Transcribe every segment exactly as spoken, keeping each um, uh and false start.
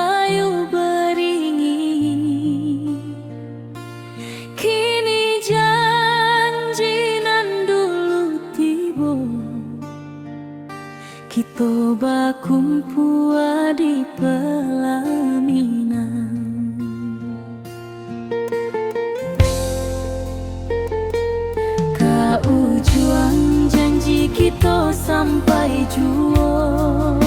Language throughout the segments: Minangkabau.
Ayo baringin, kini janji nan dulu tibo. Kito bakumpua di pelaminan. Ka ujuang janji kito sampai juo.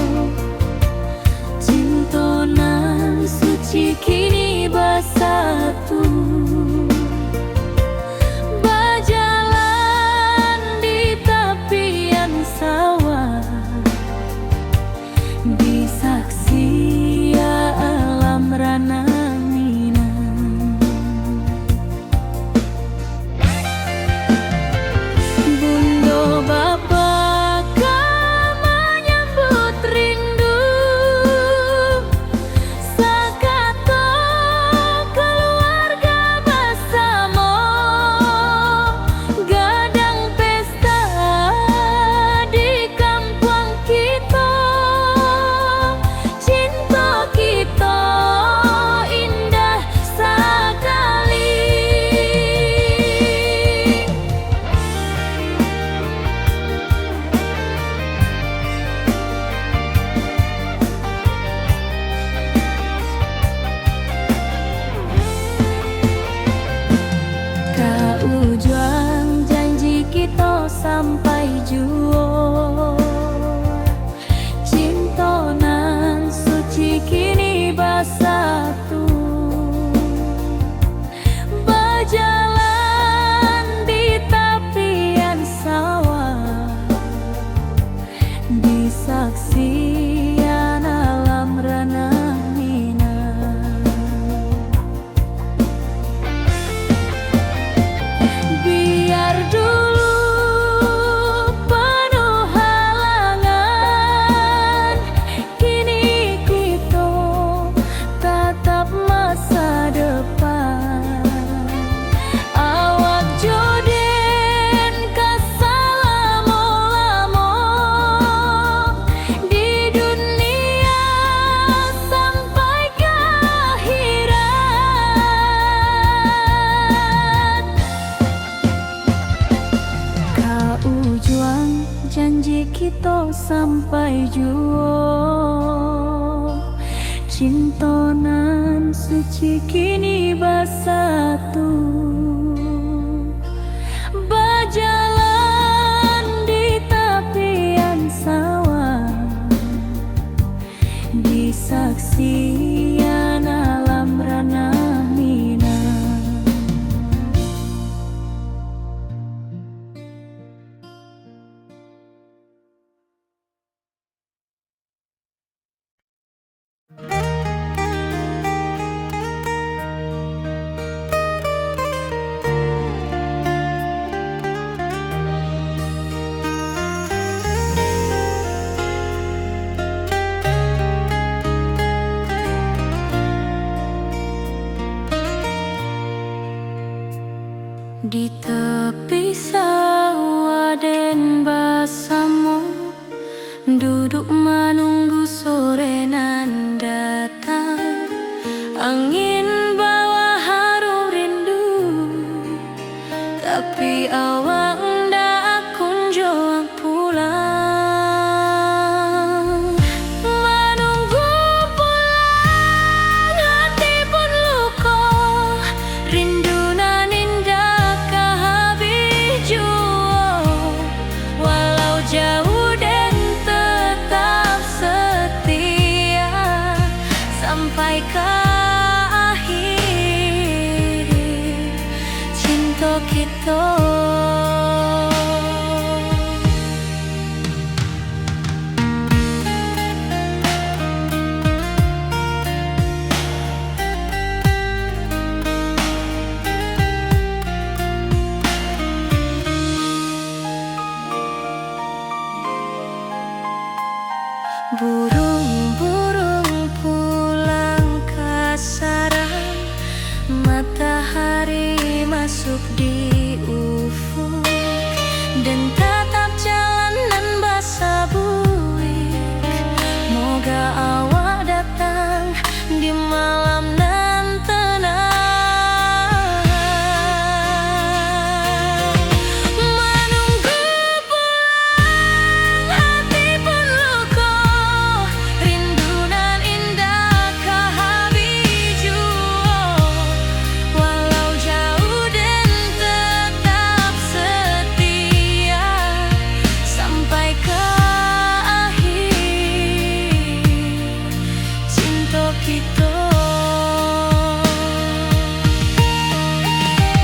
Cinto nan suci kini basatu. Bajalan di tapian sawah. Disaksi alam ranah Minang. Bundo bapa ka manyambut rindu, sakato kaluarga basamo, gadang pesta di kampuang kito. Cinto kito indah sakali. Ka ujuang janji kito sampai juo. Cinto nan suci kini basatu, bajalan di tapian sawah, disaksian alam ranah Minang. Biar dulu panuh halangan, kini kito tatap masa depan. Awak jo den ka salamo-lamo di dunia sampai ka akhirat. Ka ujuang janji kito sampai juo. Cinto nan suci kini basatu. Bajalan di tapian sawah, disaksian alam ranah Minang. Di tepi sawah den basamo, duduak manunggu sore nan datang. Angin bawa harum rindu, tapi awak ndak kunjuang pulang. Manunggu pulang, hati pun luko, rindu nan indak ka habih juo. Walau jauah, den tetap setia sampai ka akhir cinto kito. Burung-burung pulang ka sarang, matahari masuk di ufuk. Kito.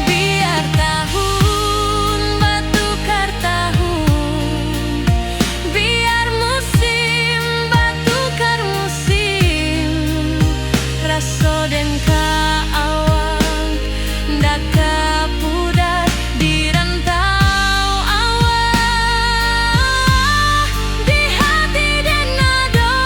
Biar tahun batukar tahun, biar musim batukar musim, raso den ka awak ndak ka pudar di rantau awak. Di hati den ado.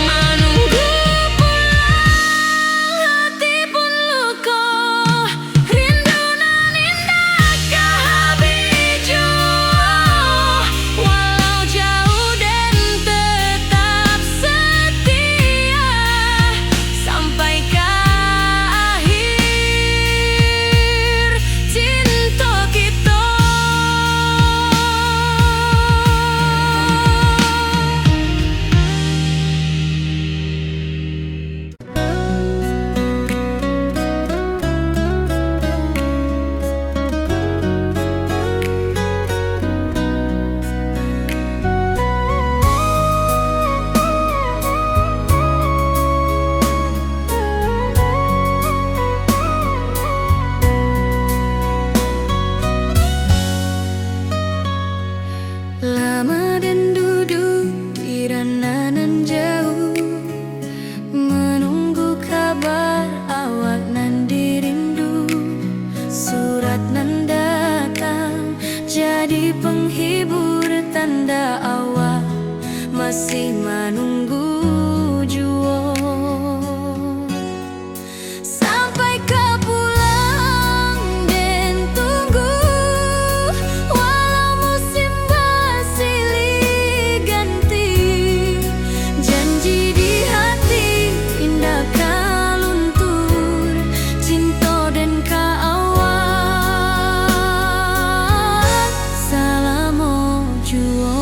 Manunggu pulang hati pun luko, rindu nan indak ka habis juo. Walau jauah den tetap setia, sampai ka akhir cinto kito. Lama den duduak di rantau nan jauah, manunggu kabar awak nan dirindu. Surat nan datang jadi penghibur, tanda awak masih manunggu juo. Sampai ka pulang den tunggu, walau musim basilih ganti. Janji di hati indak ka luntur, cinto den ka awak salamo juo.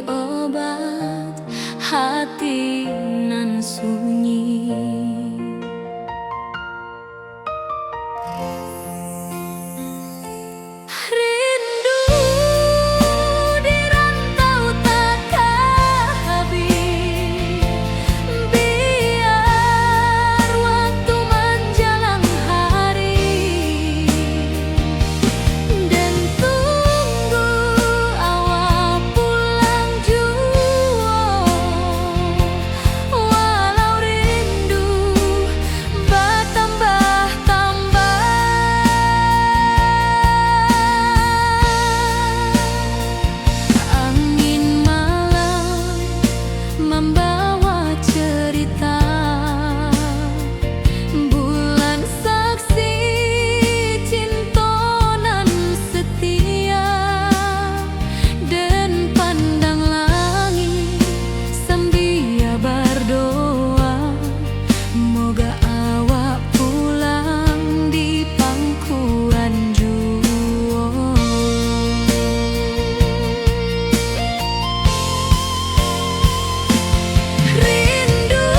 obat hati nan sunyi. Rindu di rantau takah habih, biar waktu manjalang hari, den tunggu awak pulang juo. Walau rindu batambah-tambah, angin malam mambawa cerita. Bulan saksi cinto nan setia, den pandang langik sambia bardoa, moga awak pulang di pangkuan juo. Rindu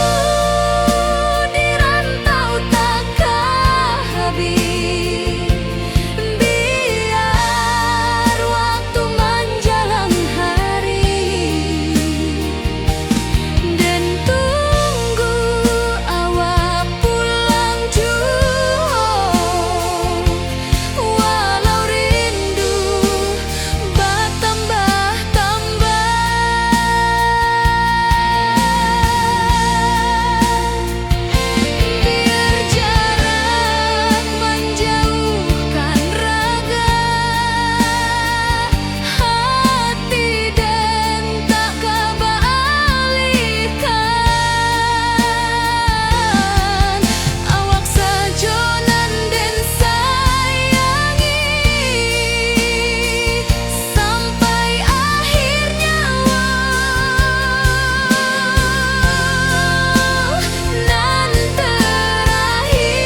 di rantau takah habih, biar waktu manjalang hari, den tunggu awak pulang juo. Walau rindu batambah-tambah, biar jarak manjauhkan raga, hati den tak ka baalihkan. Awak sajo nan den sayangi, sampai akhir nyawa nan terakhir.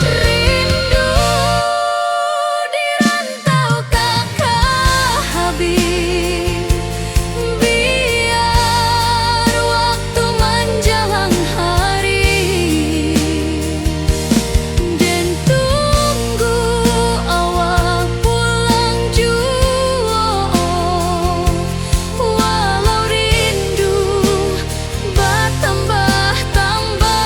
Rindu di rantau takah habih, biar waktu manjalang hari, den tunggu awak pulang juo. Walau rindu batambah-tambah.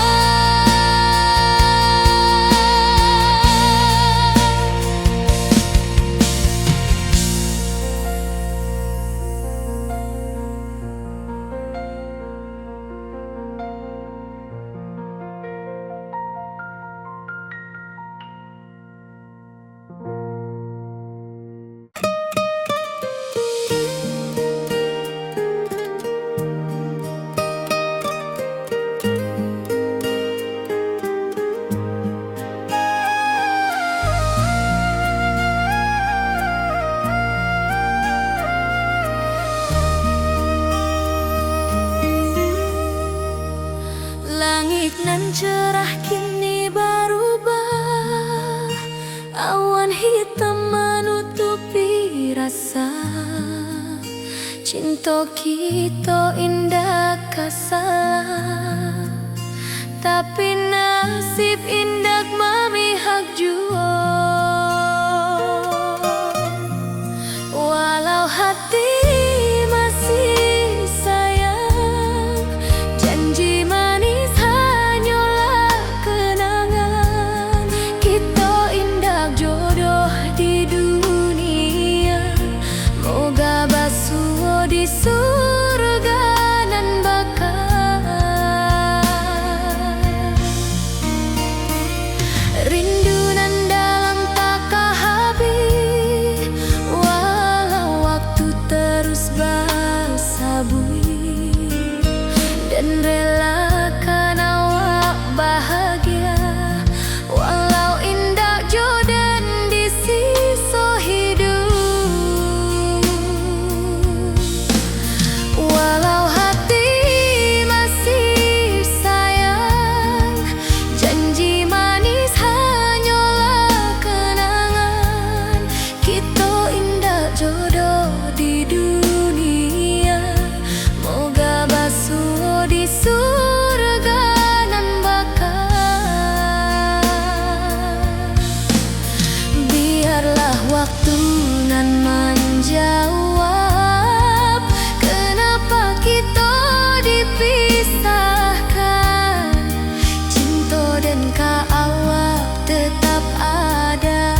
Langik nan cerah kini barubah, awan hitam manutupi rasa. Cinto kito indak ka salah, tapi nasib indak mamihak juo. Walau hati masih sayang, janji manis hanyolah kenangan. Kito indak jodoh di dunia, moga basuo di surga nan baka. Waktu nan manjawab, kenapa kito dipisahkan? Cinto den ka awak tetap ada,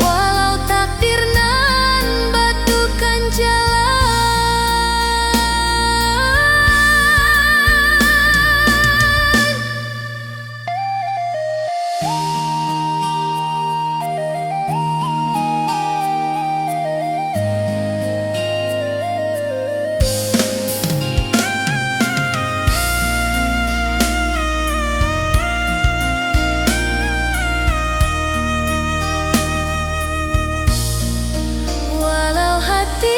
walau takdir nan batukan jalan. Walau hati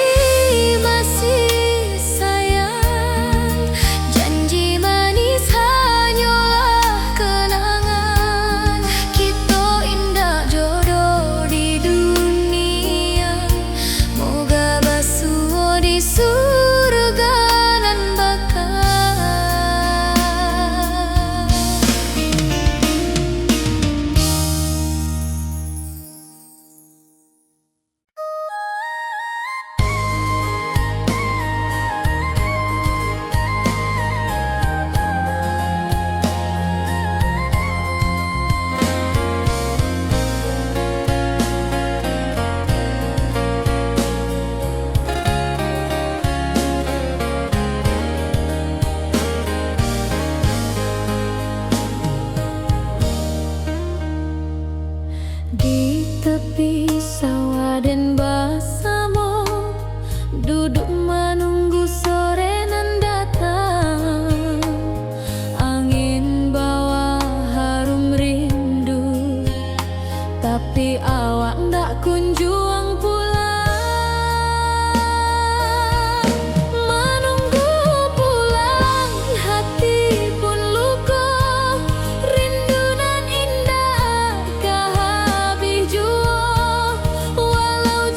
masih sayang, janji manis hanyolah kenangan. Kito indak jodoh di dunia, moga basuo di surga nan baka. Di tepi sawah den basamo, duduak manunggu sore nan datang. Angin bawa harum rindu, tapi awak ndak kunjuang pulang. Manunggu pulang, hati pun luko, rindu nan indak ka habih juo. Walau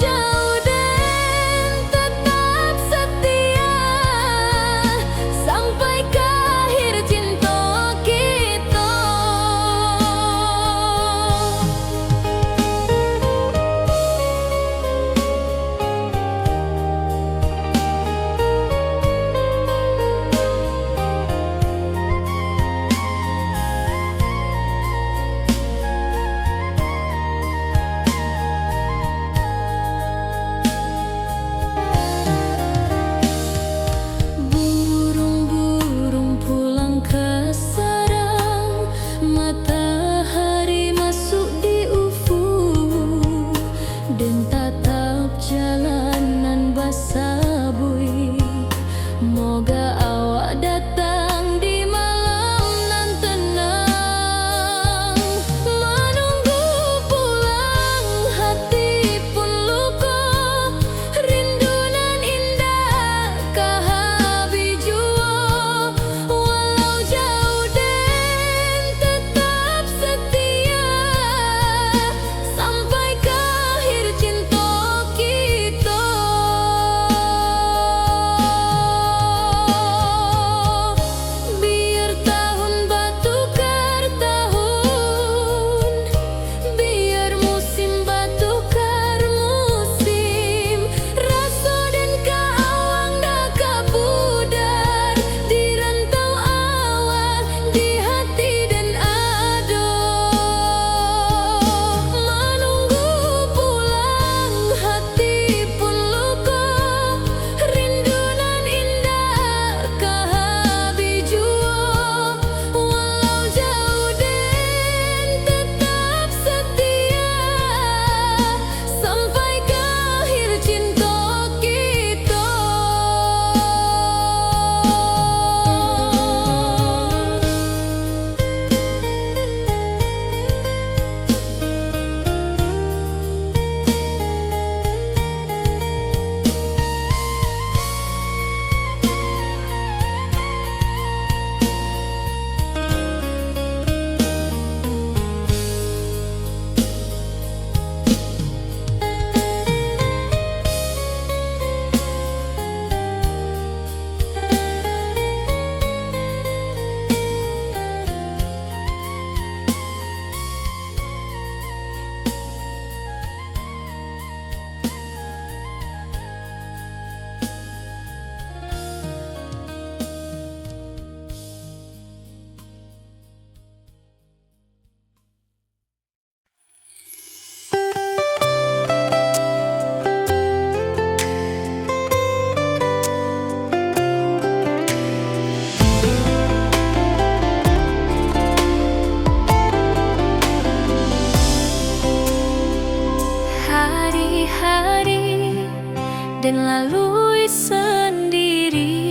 lalui sandiri,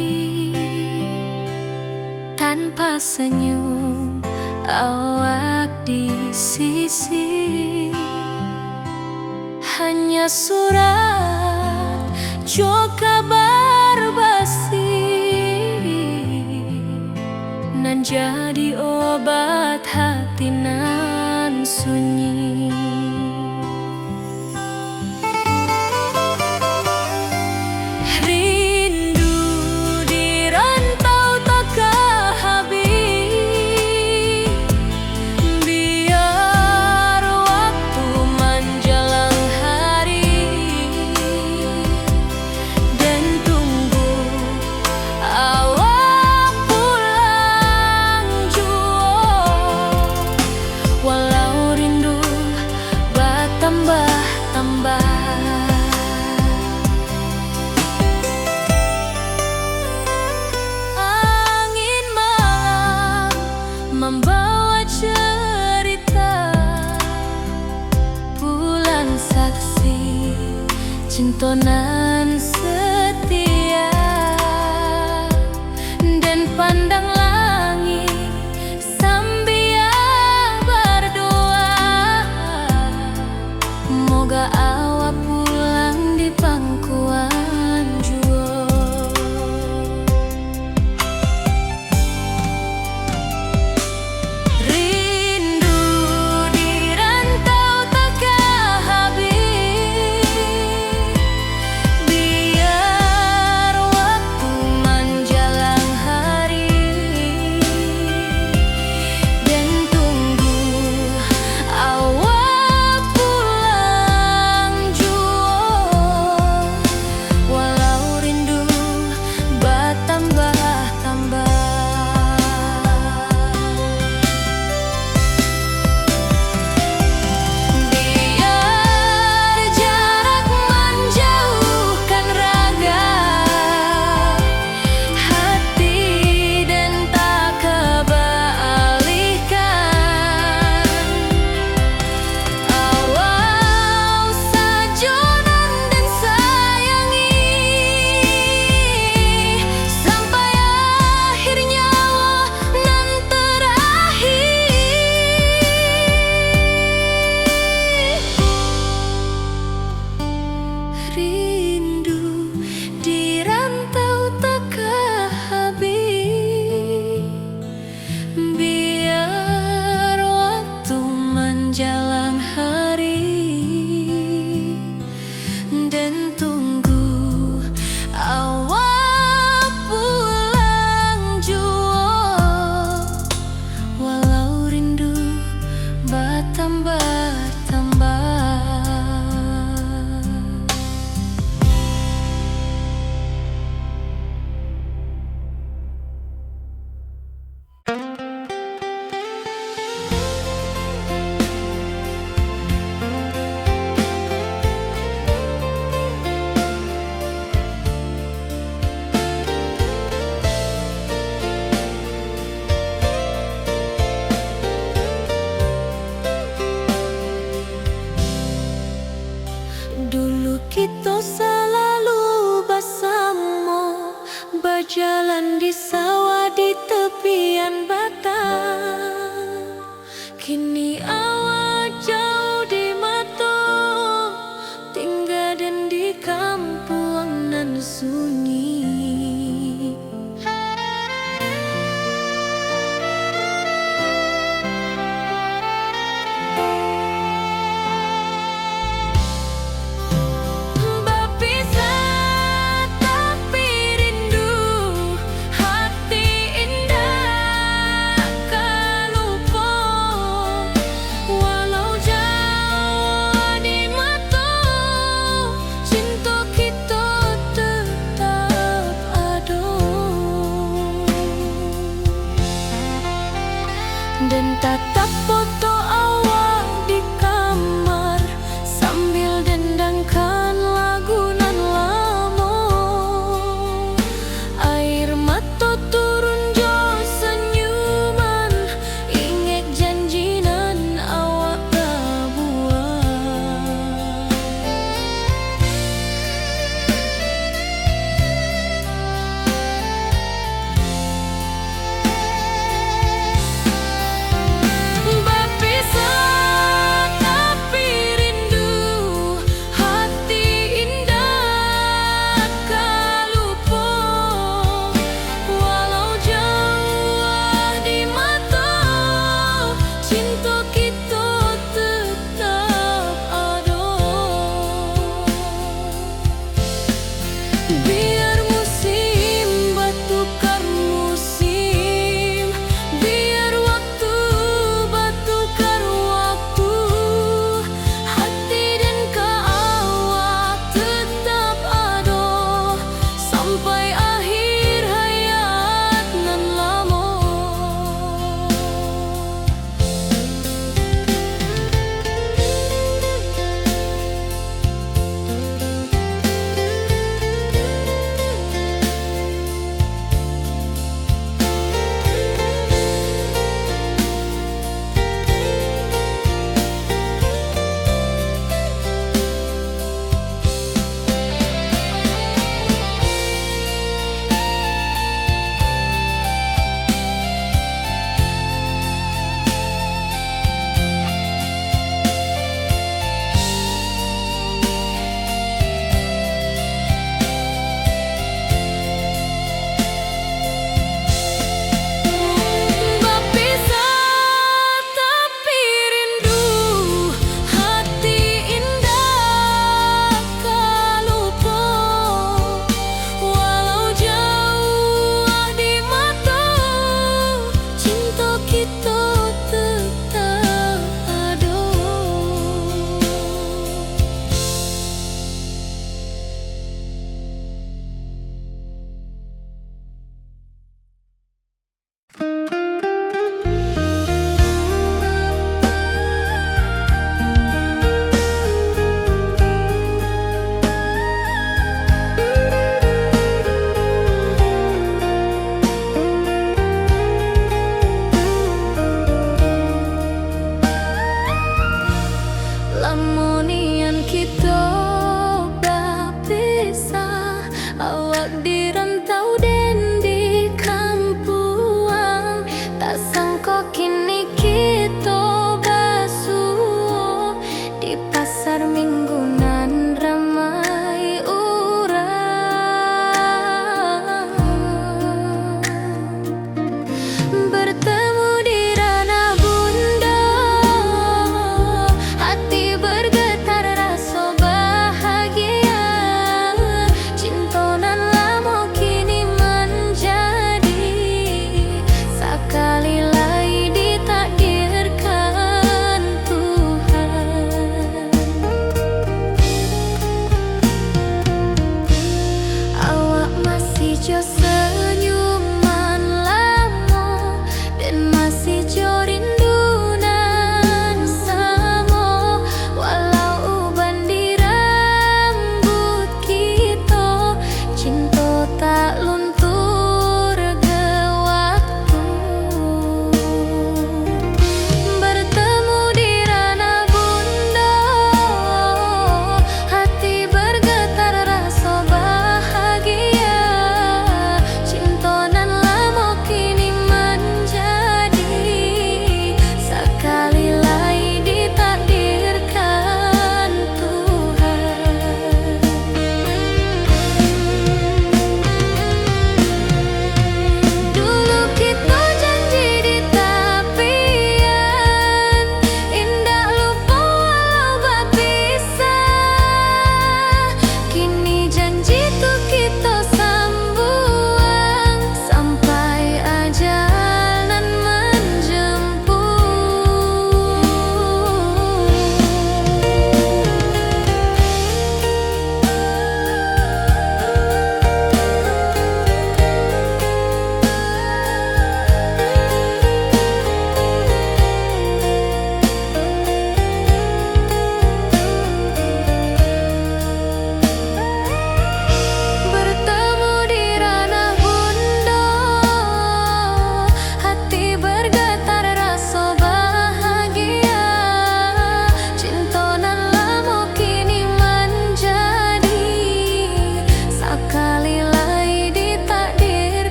tanpa senyum awak di sisi. Hanya surat jo kabar basi nan jadi obat hati nan sunyi. Rindu di rantau takah habih, biar waktu manjalang hari, den tunggu awak pulang juo, walau rindu batambah-tambah. Angin malam mambawa cerita pulang saksi cinto nan setia. Den pandang langik sambia bardoa, moga awak pulang di pangkuan juo. Rindu di rantau takah habih, biar waktu manjalang hari, den tunggu awak pulang juo, walau rindu batambah-tambah. Biar jarak manjauhkan raga, hati den tak baalihkan. Awak sajo nan den sayangi, sampai akhir nyawa nan terakhir. Rindu di rantau takah habih, biar waktu manjalang hari, den tunggu awak pulang juo, walau rindu batambah-tambah.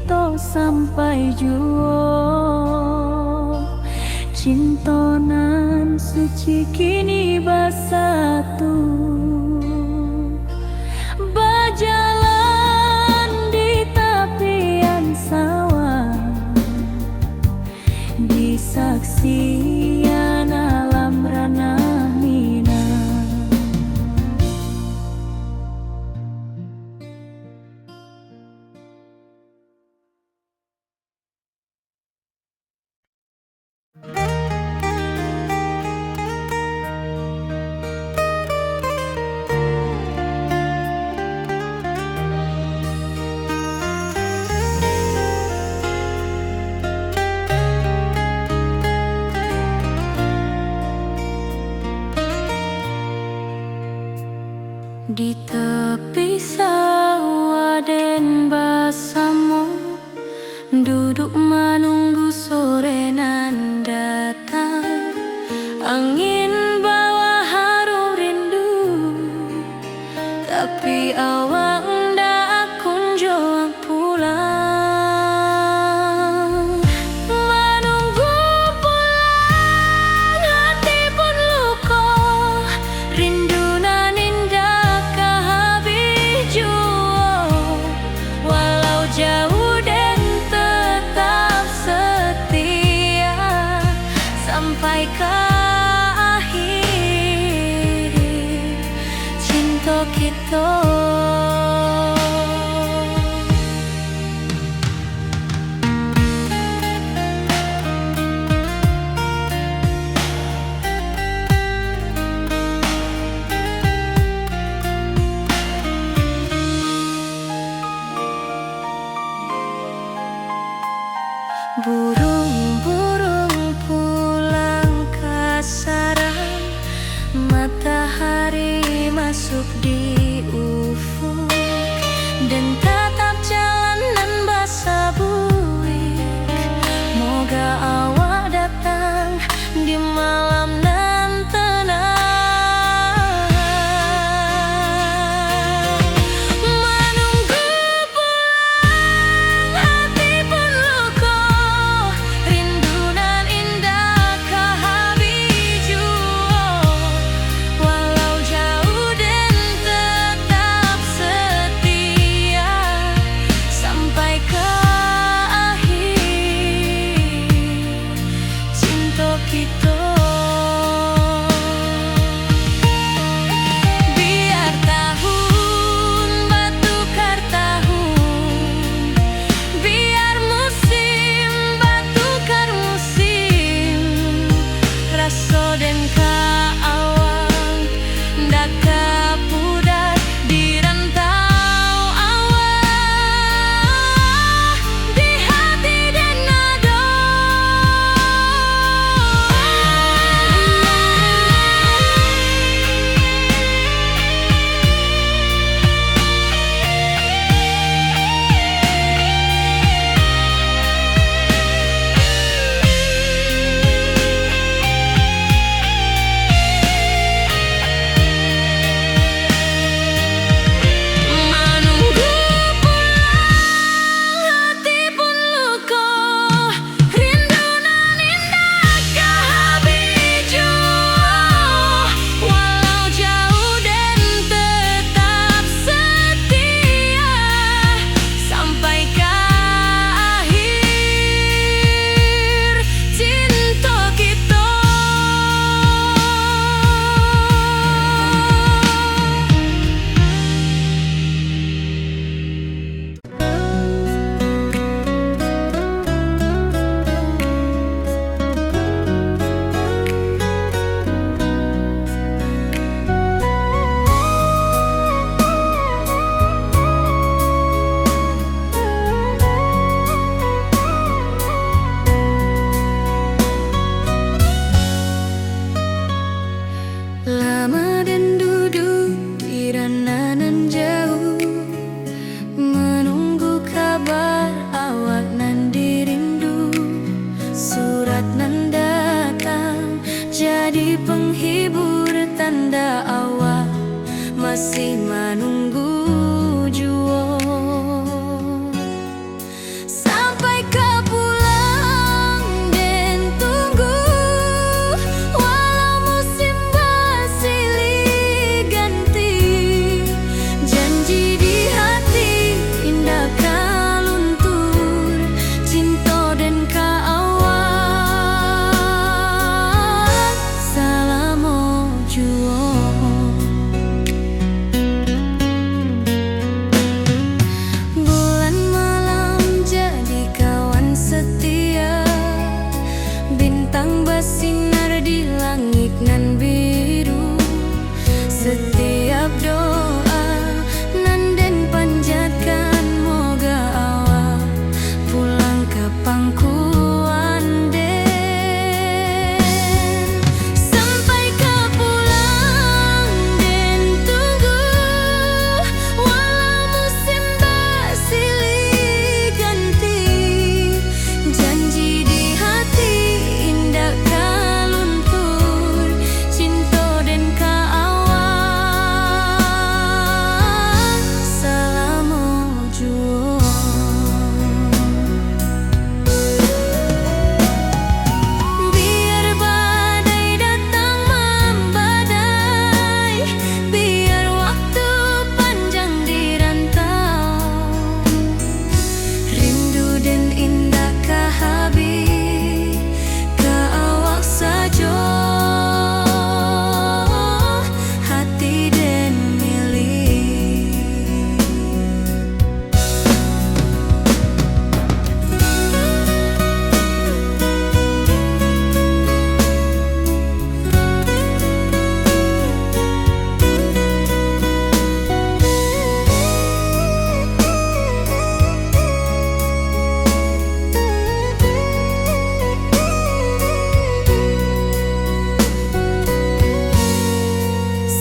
kito sampai juo. Cinto nan suci kini basatu, bajalan di tapian sawah, di saksian alam ranah Minang. Di tapi sawah den basamo, duduak manunggu sore nan datang. Angin bawa harum rindu, tapi awak ndak kunjuang pulang. Manunggu pulang, hati pun luko, rindu nan indak ka habih juo. Walau jauah, den tetap setia sampai ka akhir cinto kito. Buruang-buruang pulang ka sarang, matahari masuk di ufuk, den tatap jalan nan basabuik. Moga awak datang di malam nan tenang. Manunggu pulang, hati pun luko, rindu nan indak ka habih juo. Walau jauah, den tetap setia sampai ka akhir cinto kito. Biar tahun batukar tahun, biar musim batukar musim, raso den ka awak ndak ka pudar di rantau awak, di hati den ado. Manunggu pulang, hati pun luko, rindu nan indak ka habih juo. Walau jauah, den tetap setia sampai ka akhir cinto kito. Lama den duduak di ranah nan jauah, manunggu kabar awak nan dirindu. Surat nan datang jadi penghibur, tanda awak masih manunggu juo. nan biru. Satiap doa nan den panjatkan, moga awak pulang ka pangkuan den. Sampai ka pulang den tunggu, walau musim basilih ganti. Janji di hati indak ka luntur, cinto den ka awak salamo juo. Biar badai datang mambadai, biar waktu panjang di rantau, rindu den indak ka habih, ka awak sajo hati den milik.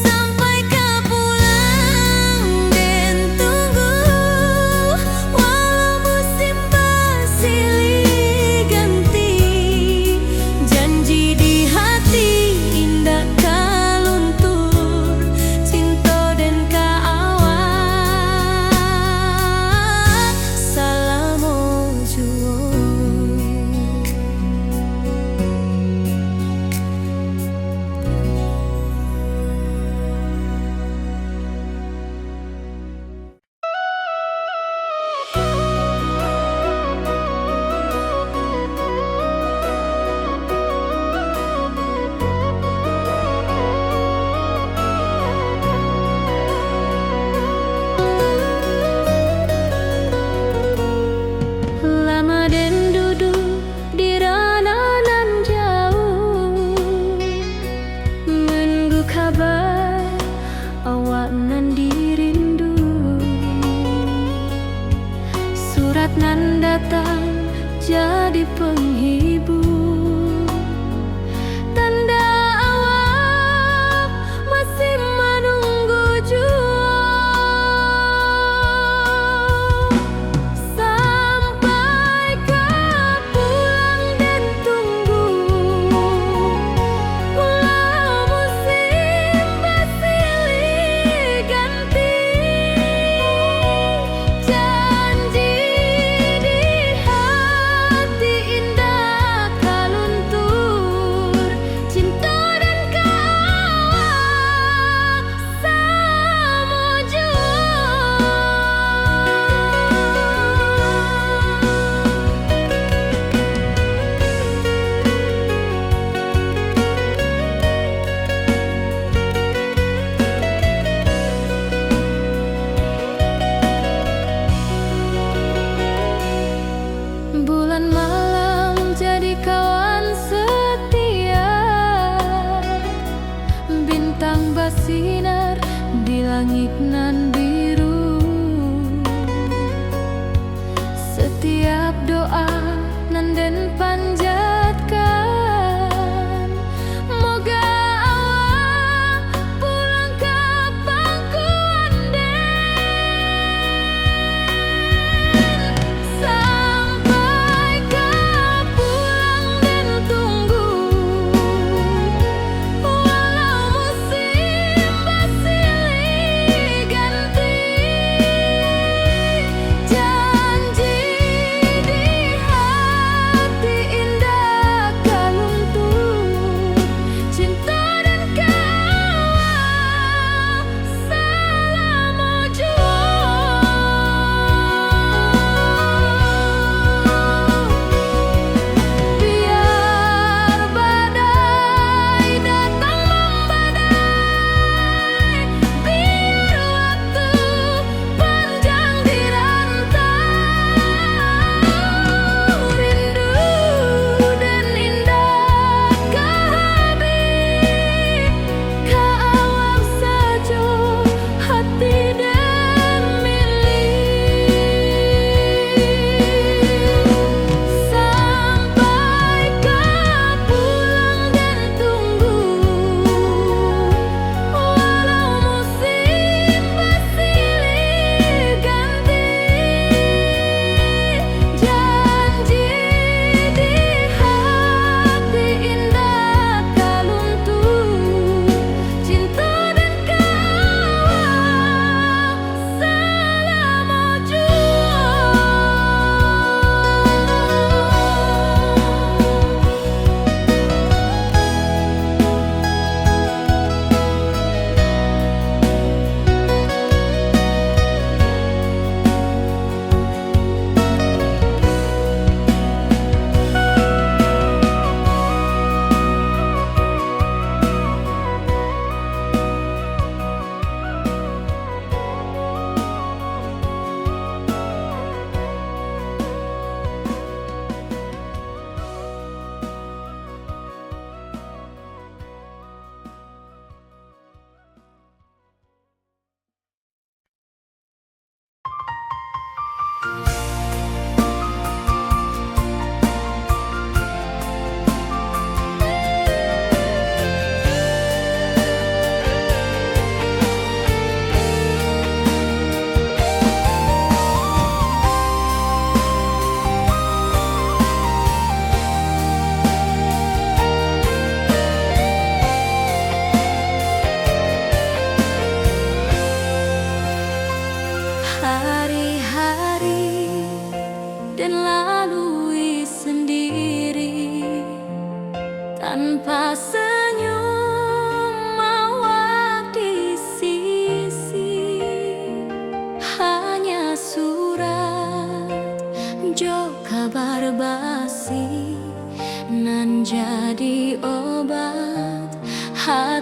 Sampai ka pulang den tunggu, walau musim basilih ganti. Janji di hati indak ka luntur, cinto den ka awak salamo juo. Lama den duduak di rano nan jauah, manunggu kaba awak nan dirindu. Surat nan datang jadi panghibur, tanda awak masih manunggu juo. Sampai ka pulang den tunggu, walau musim basilih ganti. Janji di hati indak ka luntur, cinto den ka awak samo juo. Bulan malam jadi kawan setia, bintang basinar di langik nan biru. Satiap doa nan den panjatkan, moga awak pulang ka pangkuan den. Sampai ka pulang den tunggu, walau musim basilih ganti.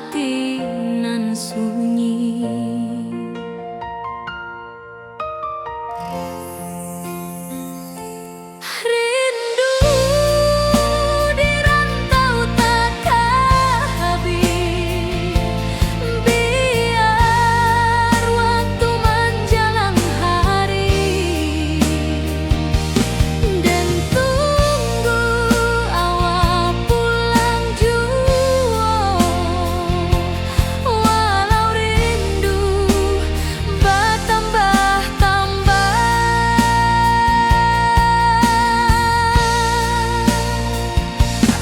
ati nan sunyi. Rindu di rantau takah habis, biar waktu manjalang hari, den tunggu awak pulang juo, walau rindu batambah-tambah.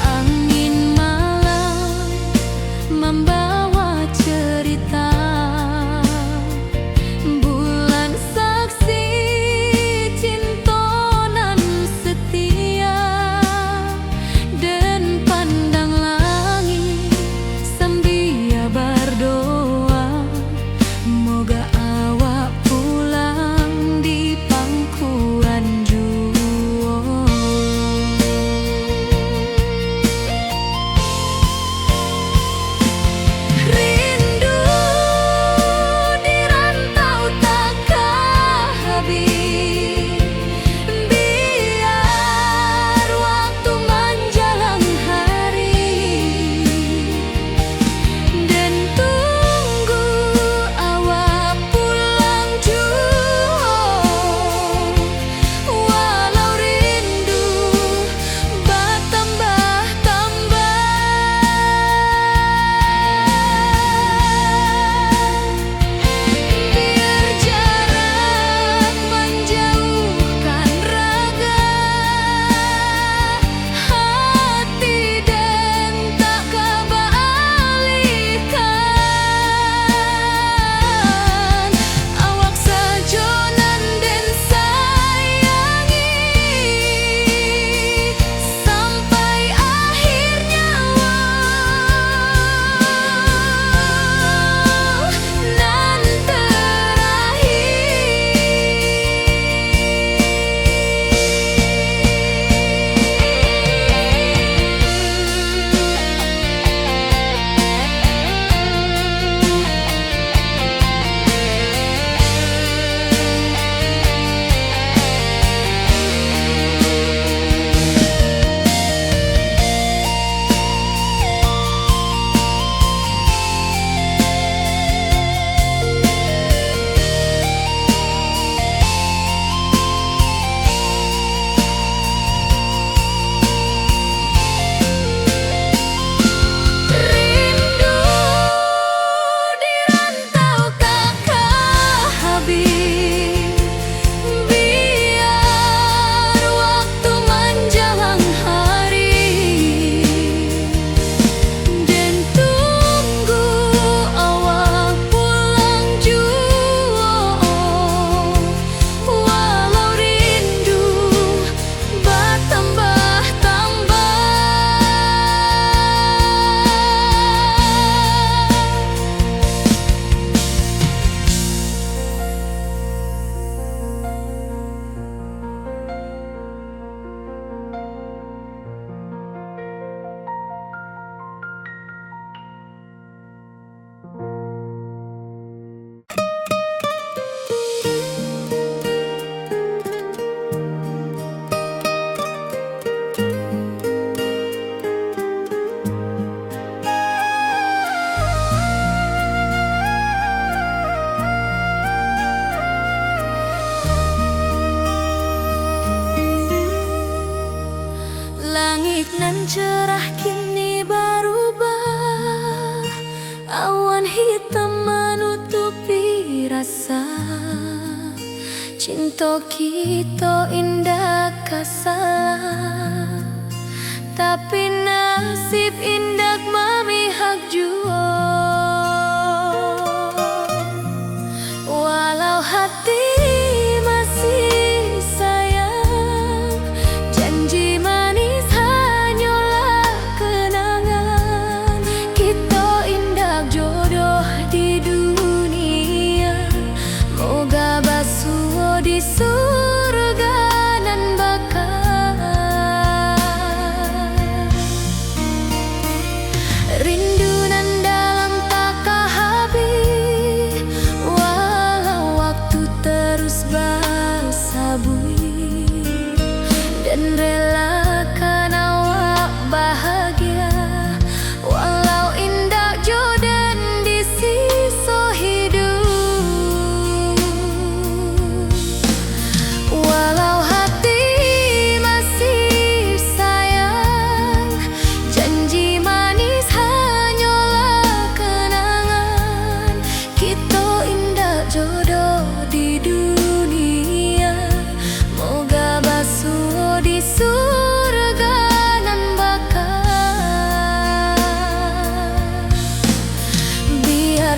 Angin malam mambawa cerita, bulan saksi cinto nan setia. Den pandang langik sambia bardoa, moga awak pulang di pangkuan juo. Rindu di rantau takah habis, biar waktu manjalang hari, den tunggu awak pulang juo, walau rindu batambah-tambah. Biar jarak manjauhkan raga, hati den tak ka baalihkan. Awak sajo nan den sayangi, sampai akhir nyawa nan terakhir. Rindu di rantau takah habis, biar waktu manjalang hari, den tunggu awak pulang juo, walau rindu batambah-tambah. Langik nan cerah kini barubah, awan hitam manutupi rasa. Cinto kito indak ka salah, tapi nasib indak mamihak juo. Walau hati masih sayang, janji manis hanyolah kenangan. Kito indak jodoh di dunia, moga basuo di surga nan baka. Rindu nan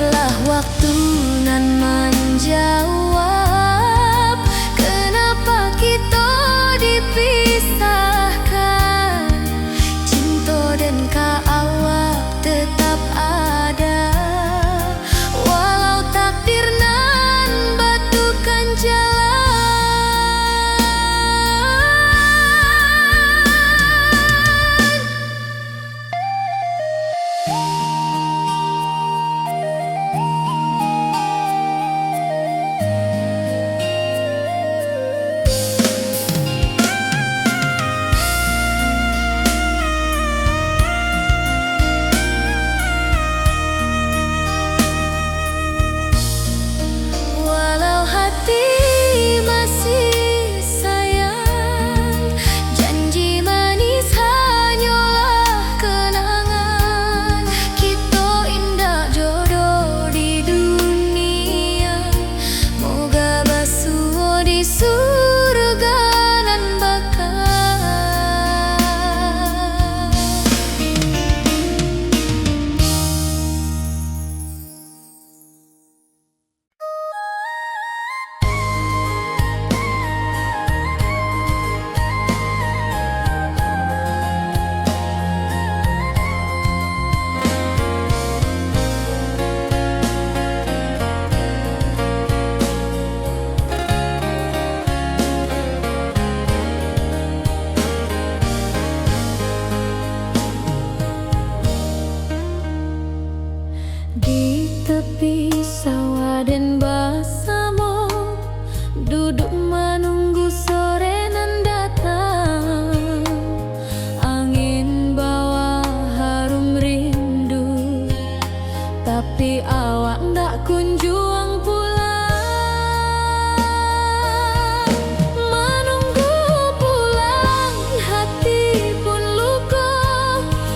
Lah waktu nan manjawab, kenapa kito dipisahkan. Cinto den ka awak tetap ada, walau takdir nan batukan jalan. Walau hati masih sayang, janji manis hanyolah kenangan. Kito indak jodoh di dunia, moga basuo di surga nan baka. Di tapi sawah den basamo, duduak manunggu sore nan datang. Angin bawa harum rindu, tapi awak ndak kunjuang pulang. Manunggu pulang, hati pun luko,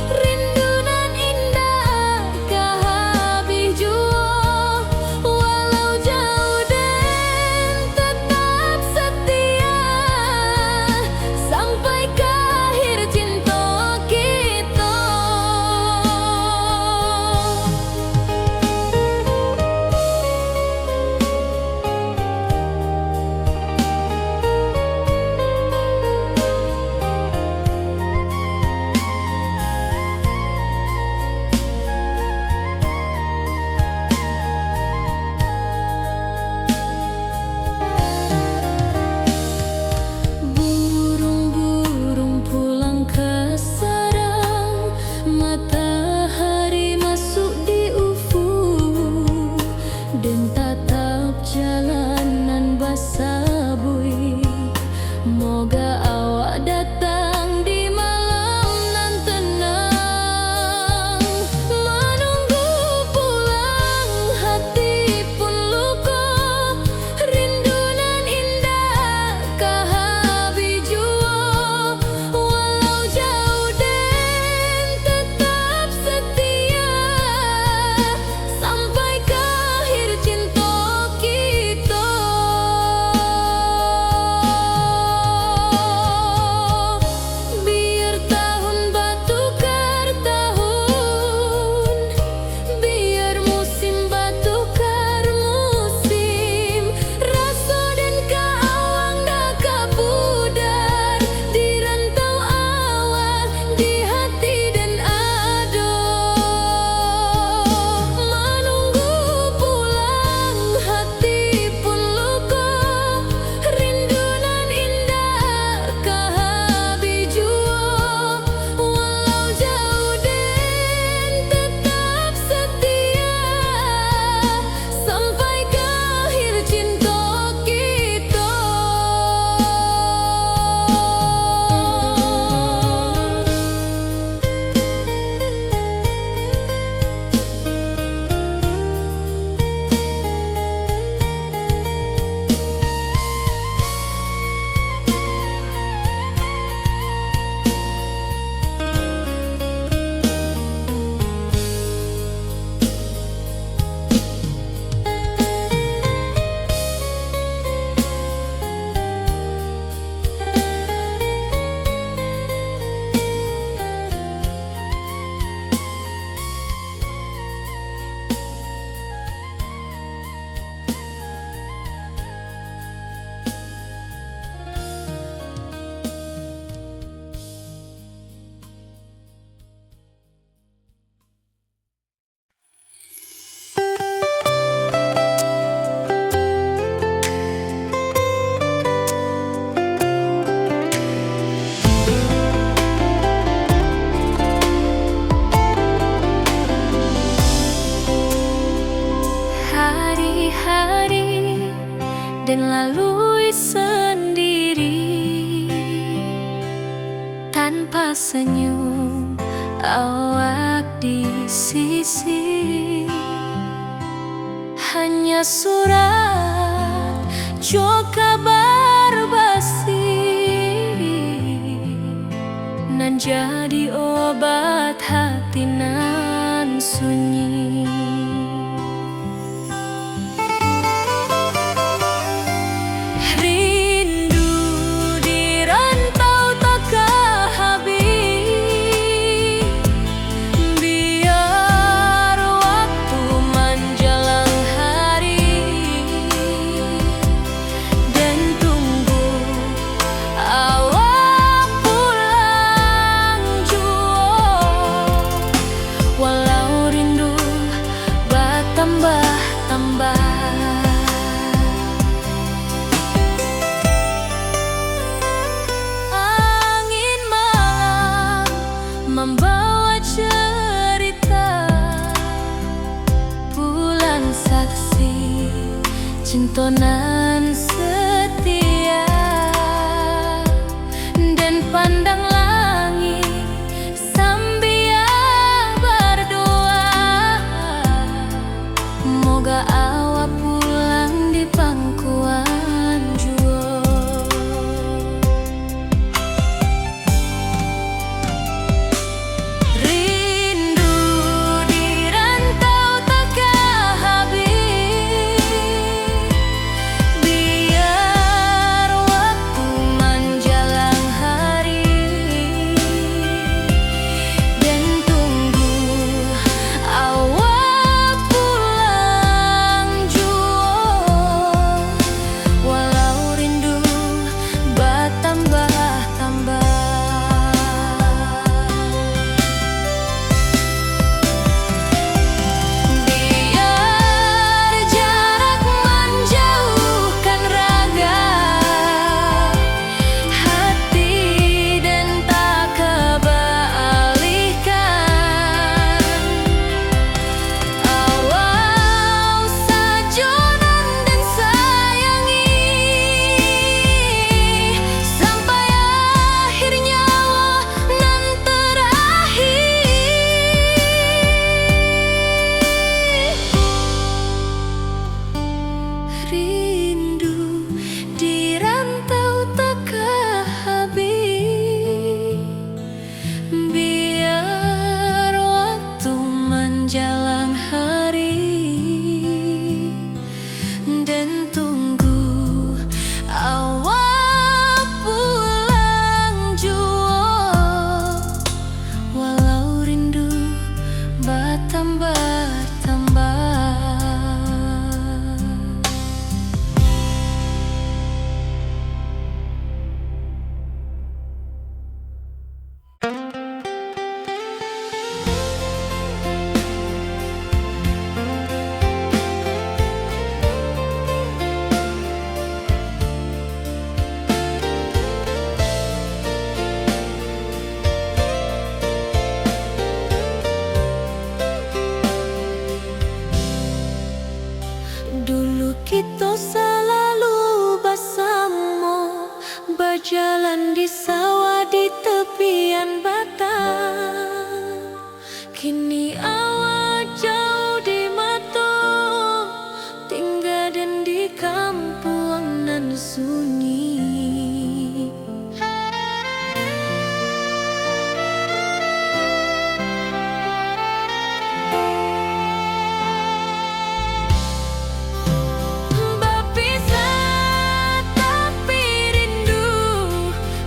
rindu nan indak ka habih juo. Walau jauah den tetap setia, sampai ka akhir cinto kito. Hari-hari den lalui sandiri, tanpa sanyum awak di sisi. Hanya surat jo kabar basi, nan jadi obat hati nan sunyi. Rindu di rantau takah habih, biar waktu manjalang hari, den tunggu awak pulang juo, walau rindu batambah-tambah. Angin malam mambawa carita pulang saksi cinto nan setia, den pandang langik sambia bardoa, moga awak pulang di pangkuan juo. Rindu di rantau takah habih, biar waktu manjalang hari, den tunggu awak pulang juo, walau rindu batambah-tambah. Biar jarak manjauhkan raga, hati den takabaalihkan. Awak sajo nan den sayangi, sampai akhir nyawa nan terakhir. Rindu di rantau takah habih, biar waktu manjalang hari, den tunggu awak pulang juo, walau rindu batambah-tambah. Dulu kito salalu basamo, bajalan di sawah di tepian batang. Kini awak jauah di mato, tingga den di kampuang nan sunyi. Bapisah tapi rindu,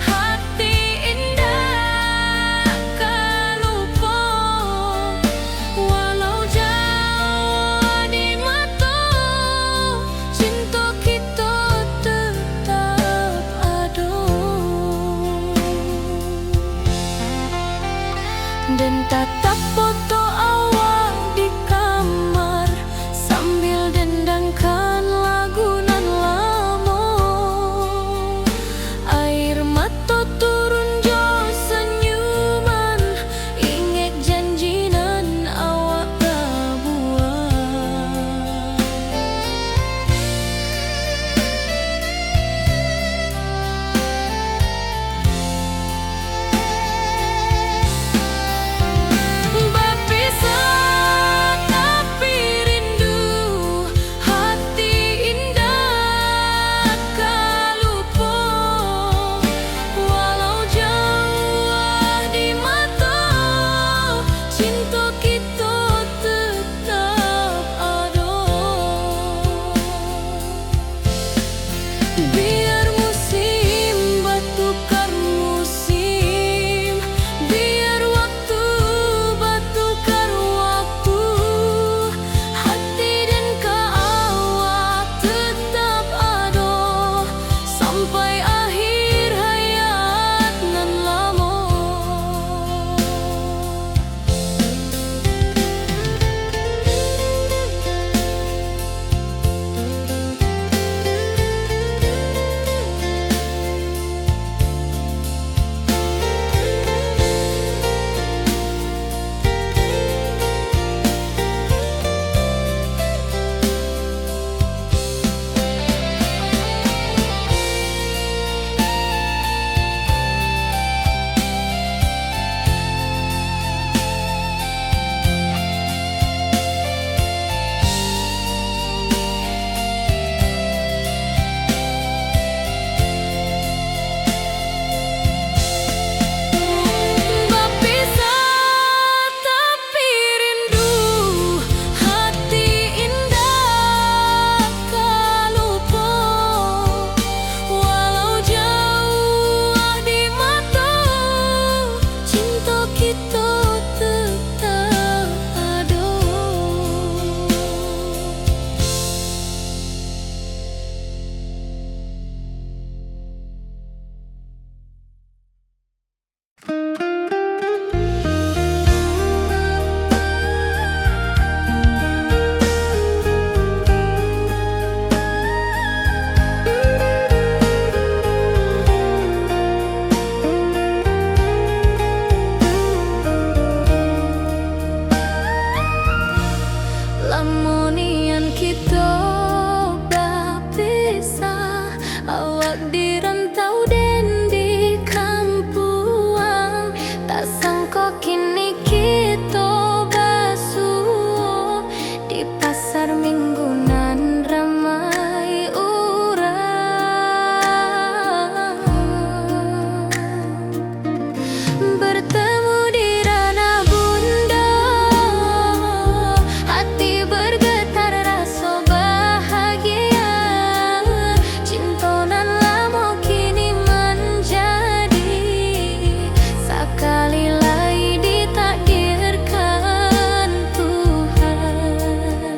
hati Pasar Minggu nan ramai urang, bertemu di ranah Bunda, hati bergetar raso bahagia, cinto nan lamo kini manjadi, sakali lai ditakdirkan Tuhan.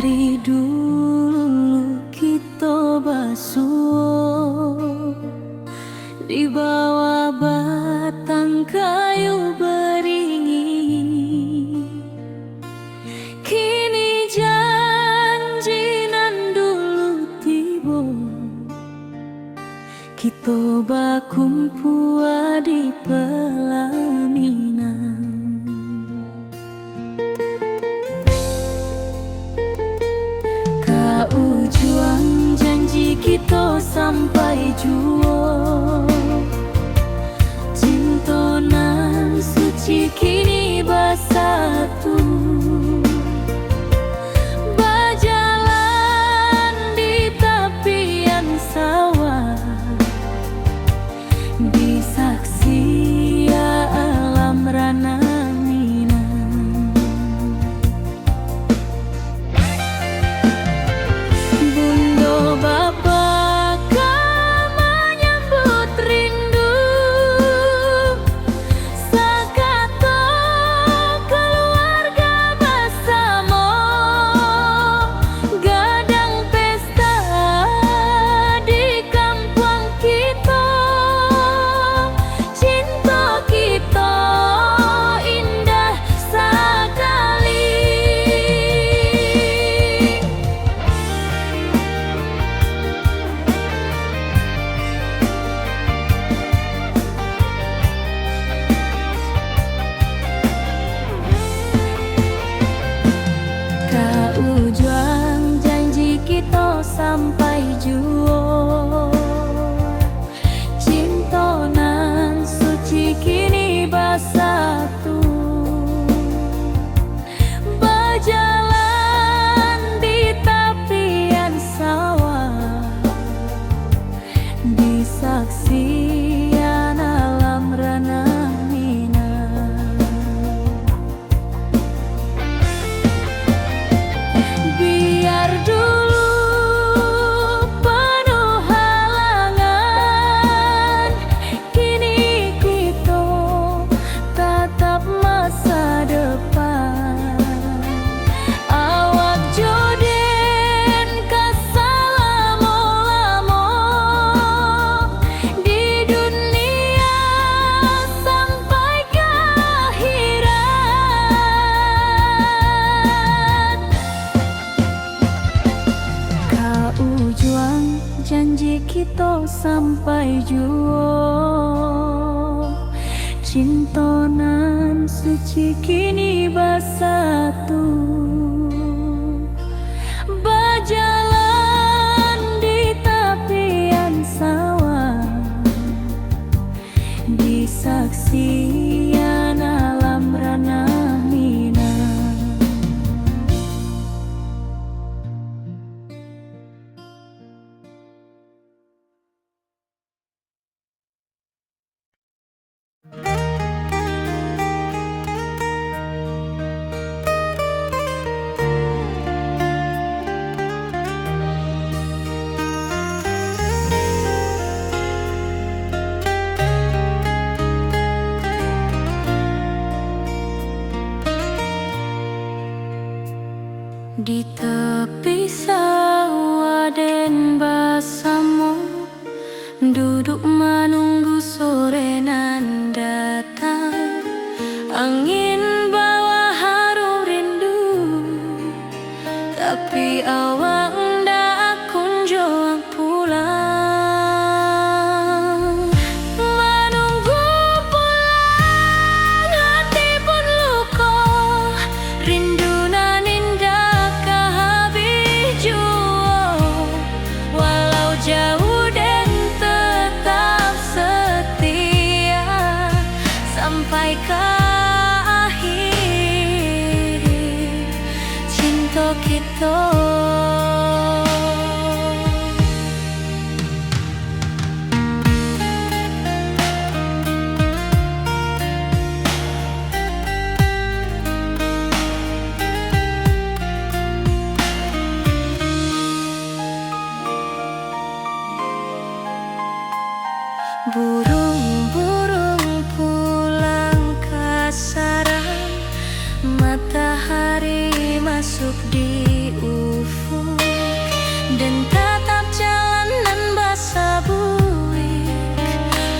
Dari dulu kito basuo di bawah batang kayu baringin. Kini janji nan dulu tibo, kito bakumpua di pelaminan. Ka ujuang janji kito sampai juo, cinto nan suci kini basatu, bajalan di tapian sawah, di saksi alam ranah Minang. Bundo bapa ka manyambut rindu, sakato kaluarga basamo, gadang pesta di kampuang kito. Cinto kito indah sakali. Ka ujuang janji kito sampai juo, cinto nan suci kini basatu, bajalan di tapian sawah, di saksian alam ranah Minang. Biar dulu panuh halangan, kini kito tatap masa depan. Awak jo den ka salamo-lamo di dunia sampai ka akhirat. Ka ujuang janji kito sampai juo, cinto nan suci kini basatu, bajalan di tapian sawah, di saksian alam ranah Minang. Di tepi sawah den basamo, duduak manunggu sore nan datang. Angin bawa harum rindu, tapi awak ndak kunjuang pulang. Manunggu pulang, hati pun luko, rindu nan indak ka habih juo. Walau jauah, den tetap setia sampai ka akhir cinto kito. Burung-burung pulang ka sarang, matahari masuk di Den tatap jalan nan basabuik,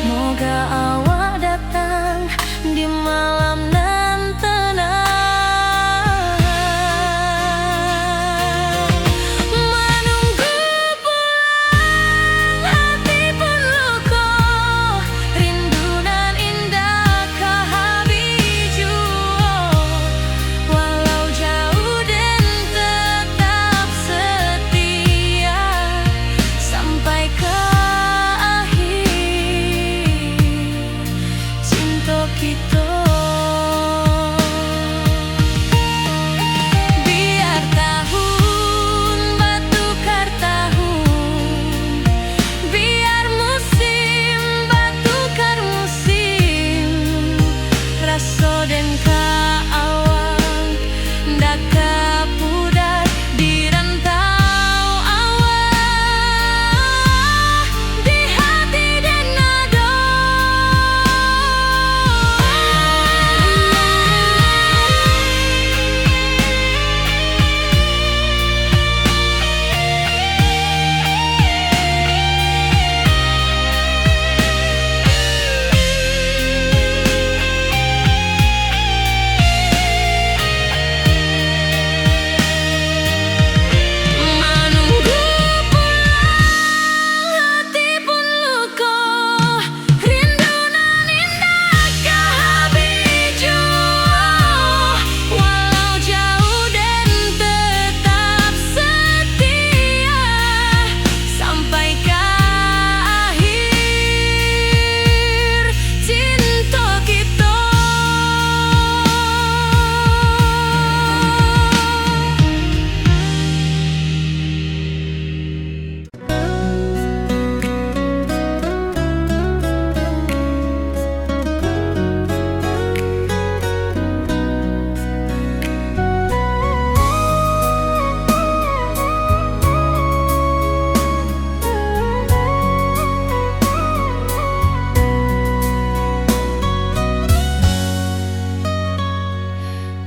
moga awak datang di malam nan tenang. Manunggu pulang hati pun luko, rindu nan indak ka habih juo. Walau jauh den tetap setia sampai ka akhir cinto kito. Biar tahun batukar tahun, biar musim batukar musim, raso den ka awak ndak ka pudar di rantau awak, di hati den ado. Manunggu pulang hati pun luko, rindu nan indak ka habih juo. Walau jauh den tetap setia sampai ka akhir cinto kito.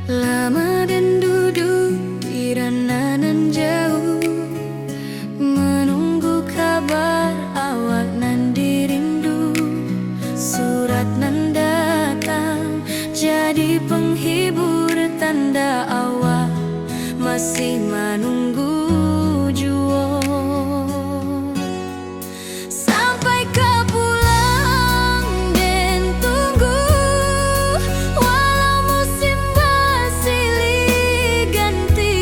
Lama den duduak di rana nan jauah, manunggu kabar awak nan dirindu. Surat nan datang jadi penghibur, tanda awak masih manunggu juo. Sampai ka pulang den tunggu, walau musim basilih ganti.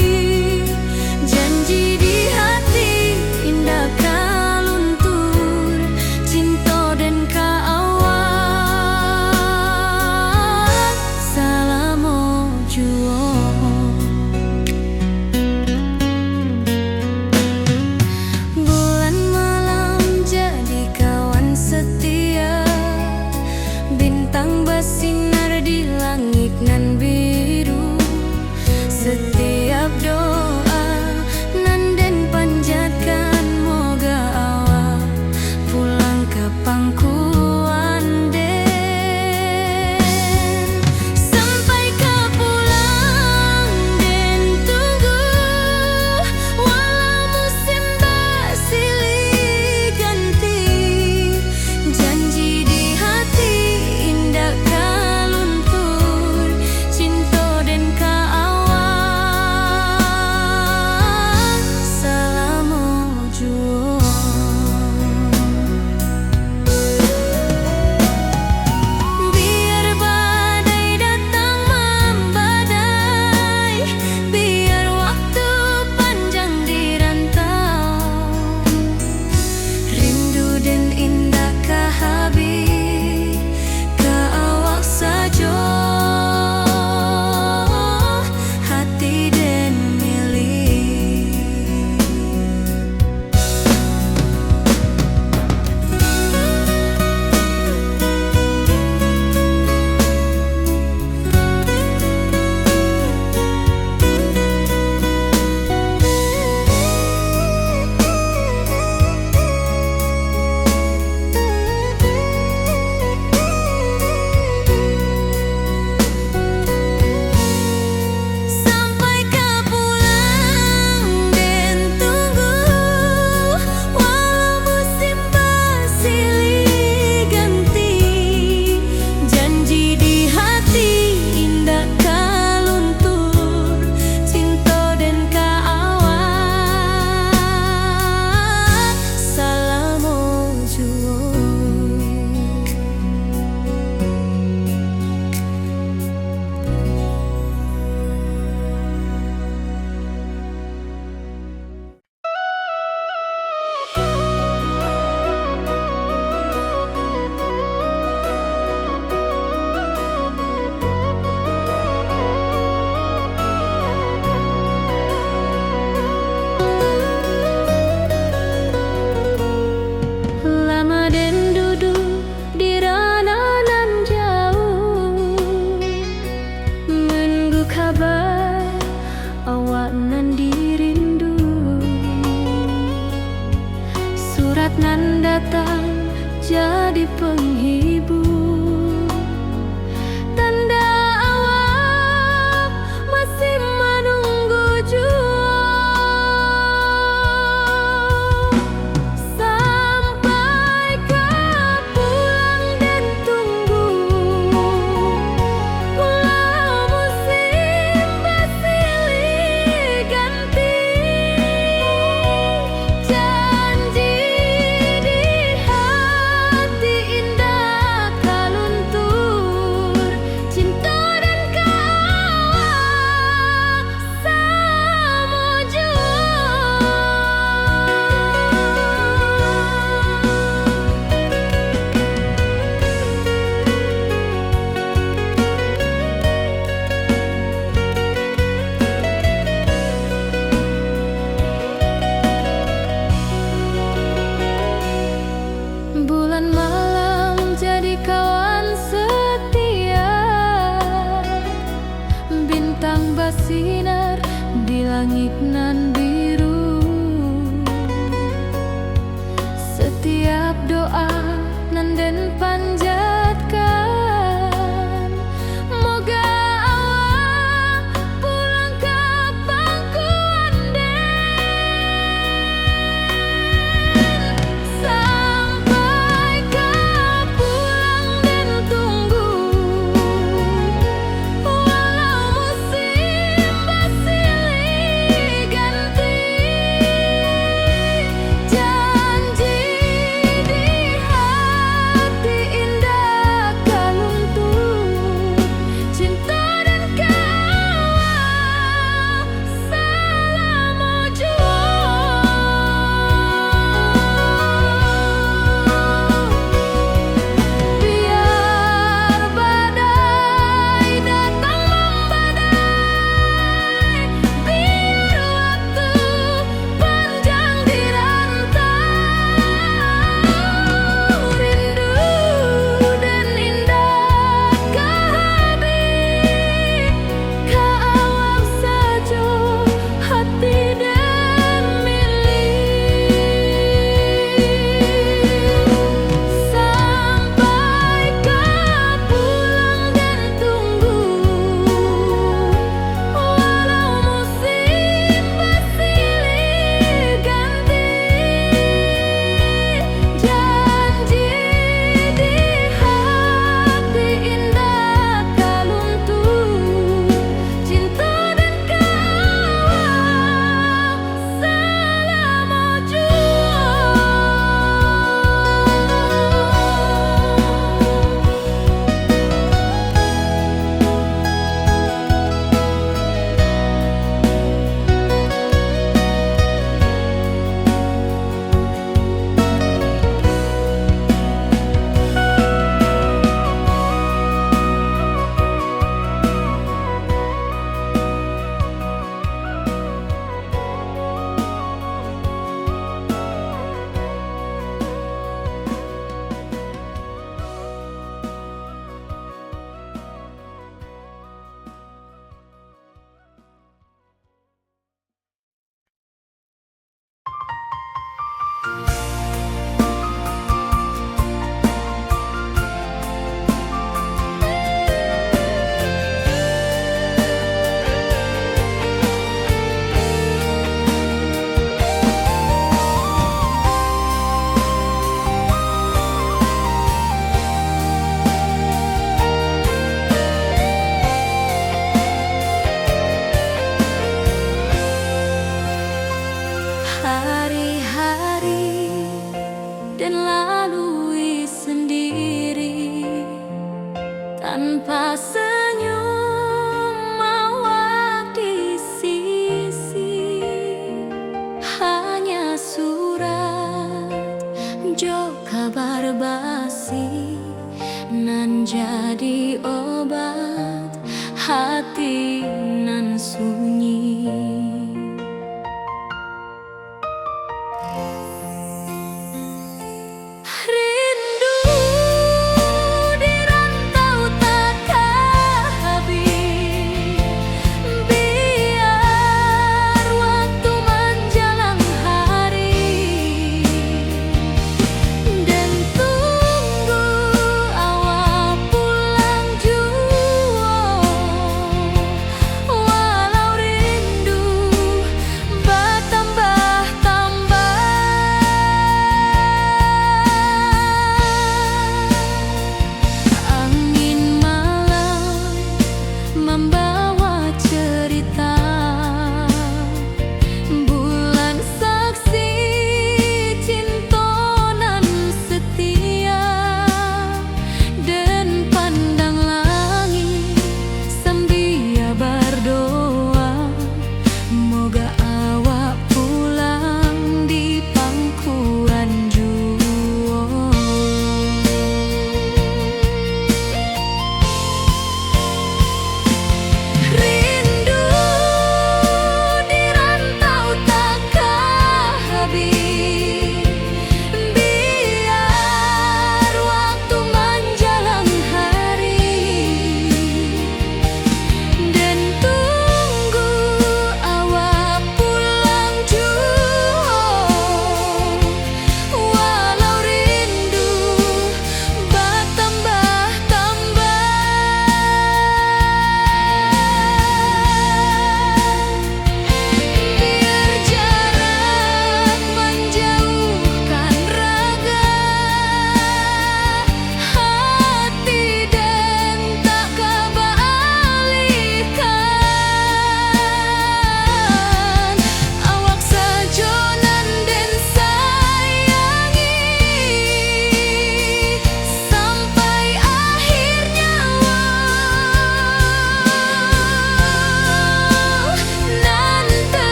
Janji di hati indak ka luntur, cinto den ka awak salamo juo. Bulan malam jadi kawan setia, bintang basinar di langik nan biru. Satiap doa nan den panjatkan, moga awak pulang ka pangkuan den. Sampai ka pulang den tunggu, walau musim basilih ganti. Janji di hati indak ka luntur, cinto den ka awak nan biru. Satiap doa nan den panjatkan, moga Allah pulang ka pangkuan den. Sampai ka pulang den tunggu, walau musim basilih ganti.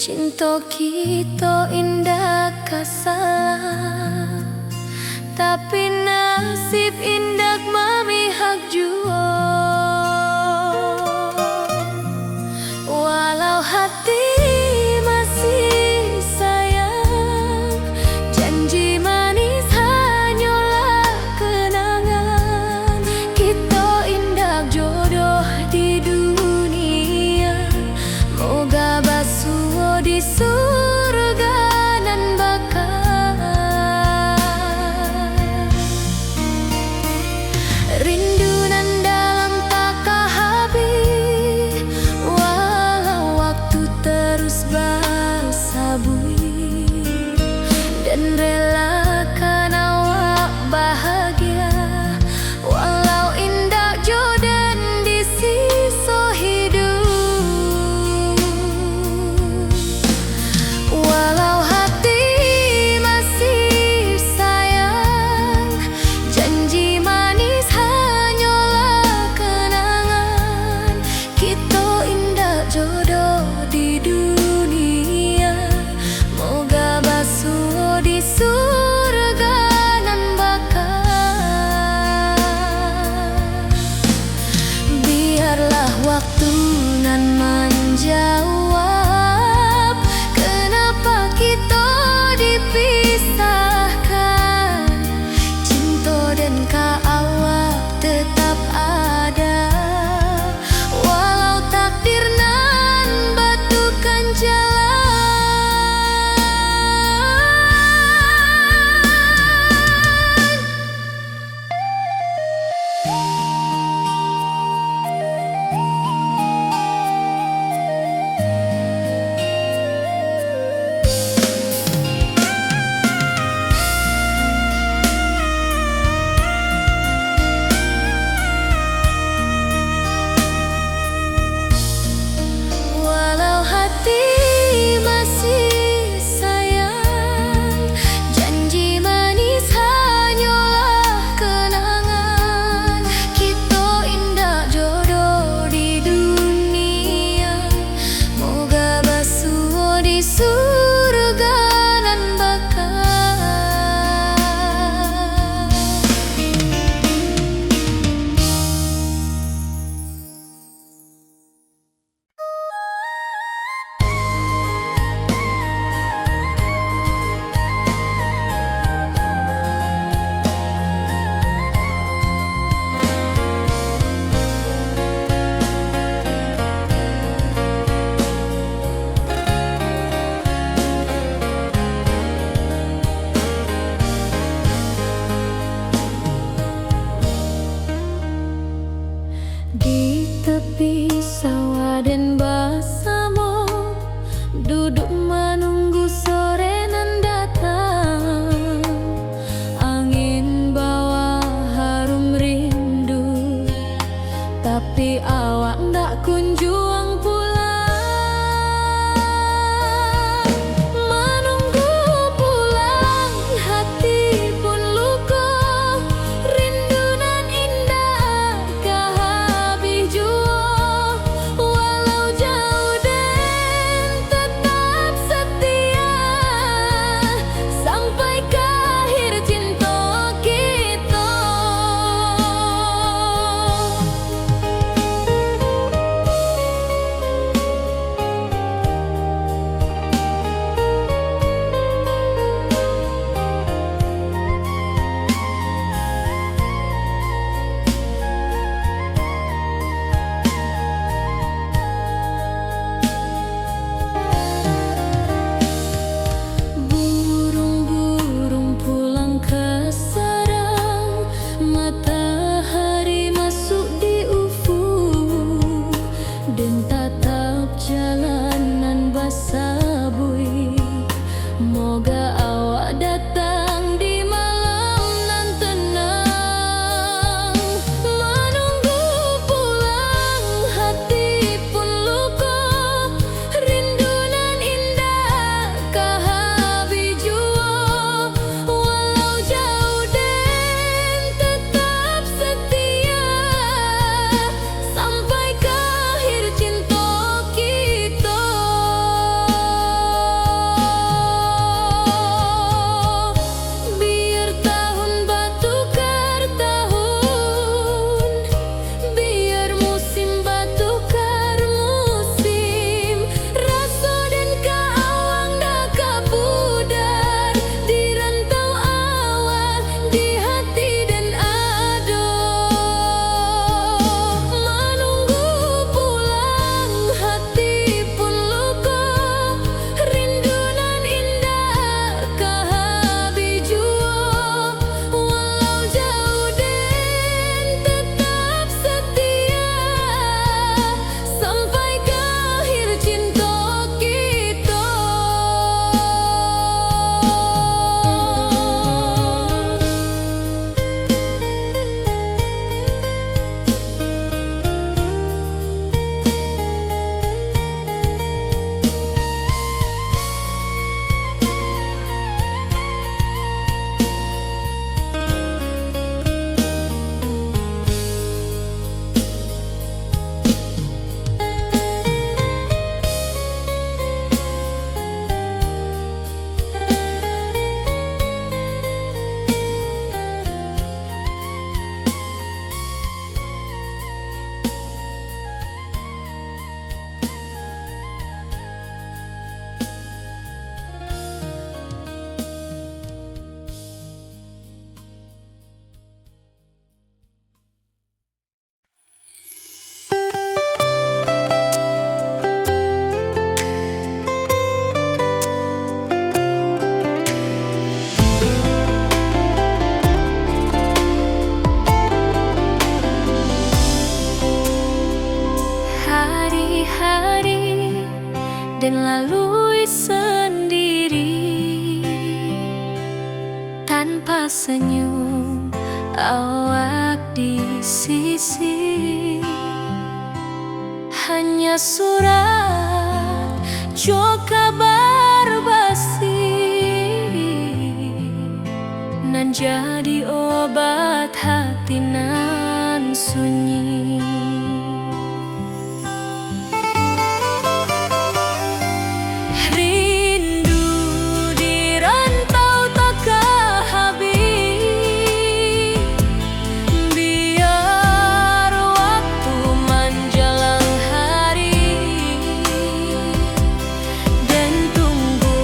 Cinto kito indak ka salah, tapi nasib indak mamihak juo. Walau hati masih sayang, janji manis hanyolah kenangan. Kito indak jodoh di dunia, moga basuo di surga nan baka. Rindu nan dalam takah habih, walau waktu terus basabuik, den relakan awak bahagia, walau indak jo den di siso hiduik. Walau hati masih sayang, janji manis hanyolah kenangan. Kito indak jodoh di dunia, moga basuo di surga nan baka. Biarlah waktu nan manjawab, kenapa kito dipisahkan. Cinto den ka awak tetap ada, walau takdir nan batukan jalan. Walau hati masih sayang, janji manis hanyolah kenangan. Kito indak jodoh di dunia, moga basuo di surga nan baka. Di tapi sawah den basamo, duduak manunggu sore nan datang. Angin bawa harum rindu, tapi awak ndak kunjuang pulang. Manunggu pulang, hati pun luko, rindu nan indak ka habih juo. Walau jauah, den tetap setia, sampai ka akhir cinto kito. Hari-hari den lalui sandiri, tanpa sanyum awak di sisi. Hanya surat jo kabar basi, nan jadi obat hati nan sunyi. Rindu di rantau takah habih, biar waktu manjalang hari, den tunggu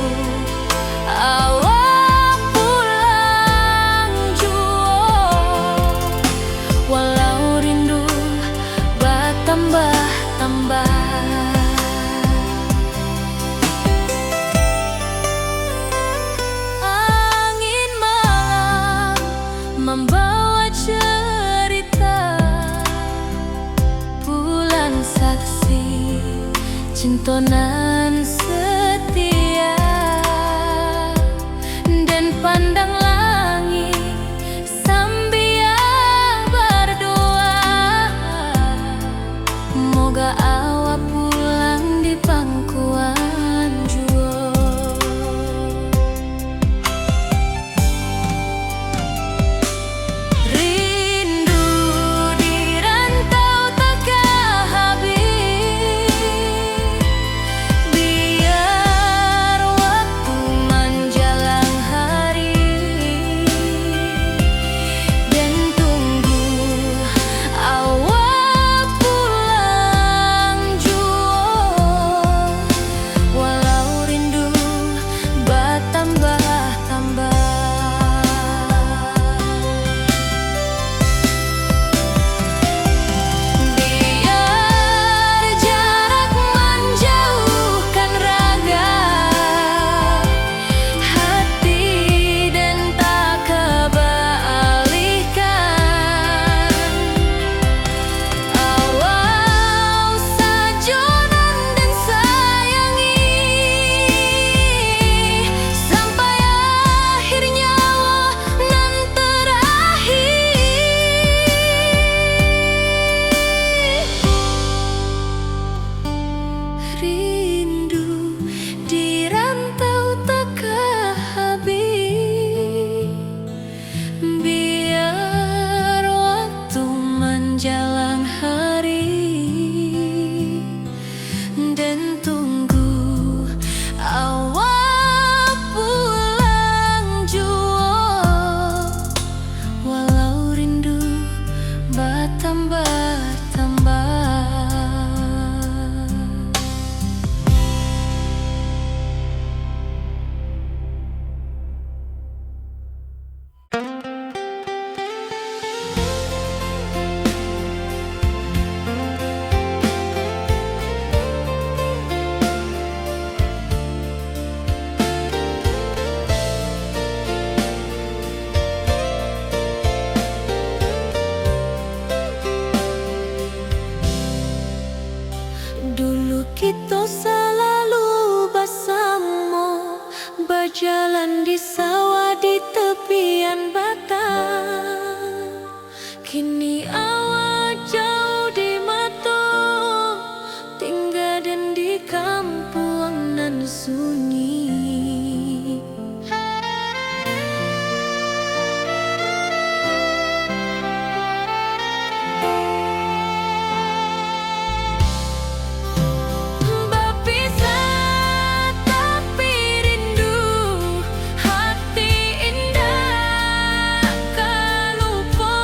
awak pulang juo, walau rindu batambah-tambah. Angin malam mambawa carita, pulang saksi cinto nan setia, den pandang langik sambia bardoa, moga awak pulang di pangkuan juo. Rindu di rantau takah habih, biar waktu manjalang hari, den tunggu awak pulang juo, walau rindu batambah-tambah. Biar jarak manjauhkan raga, hati den takabaalihkan. Awak sajo nan den sayangi, sampai akhir nyawa nan terakhir. Rindu di rantau takah habih, biar waktu manjalang hari, den tunggu awak pulang juo, walau rindu batambah-tambah. Dulu kito salalu basamo, bajalan di sawah di tepian batang. Kini awak jauah di mato, tingga den di kampuang nan sunyi. Bapisah tapi rindu, hati indak ka lupo.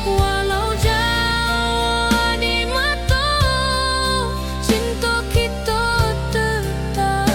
Walau jauah di mato, cinto kito tetap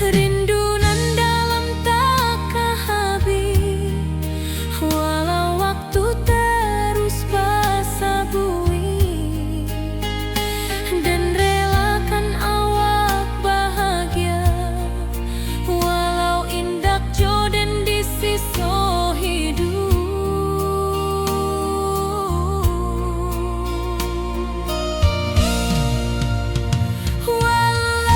Rindu nan dalam tak ka habih, walau waktu taruih basabuih. Den relakan awak bahagia, walau indak jo den di siso iduik. Walau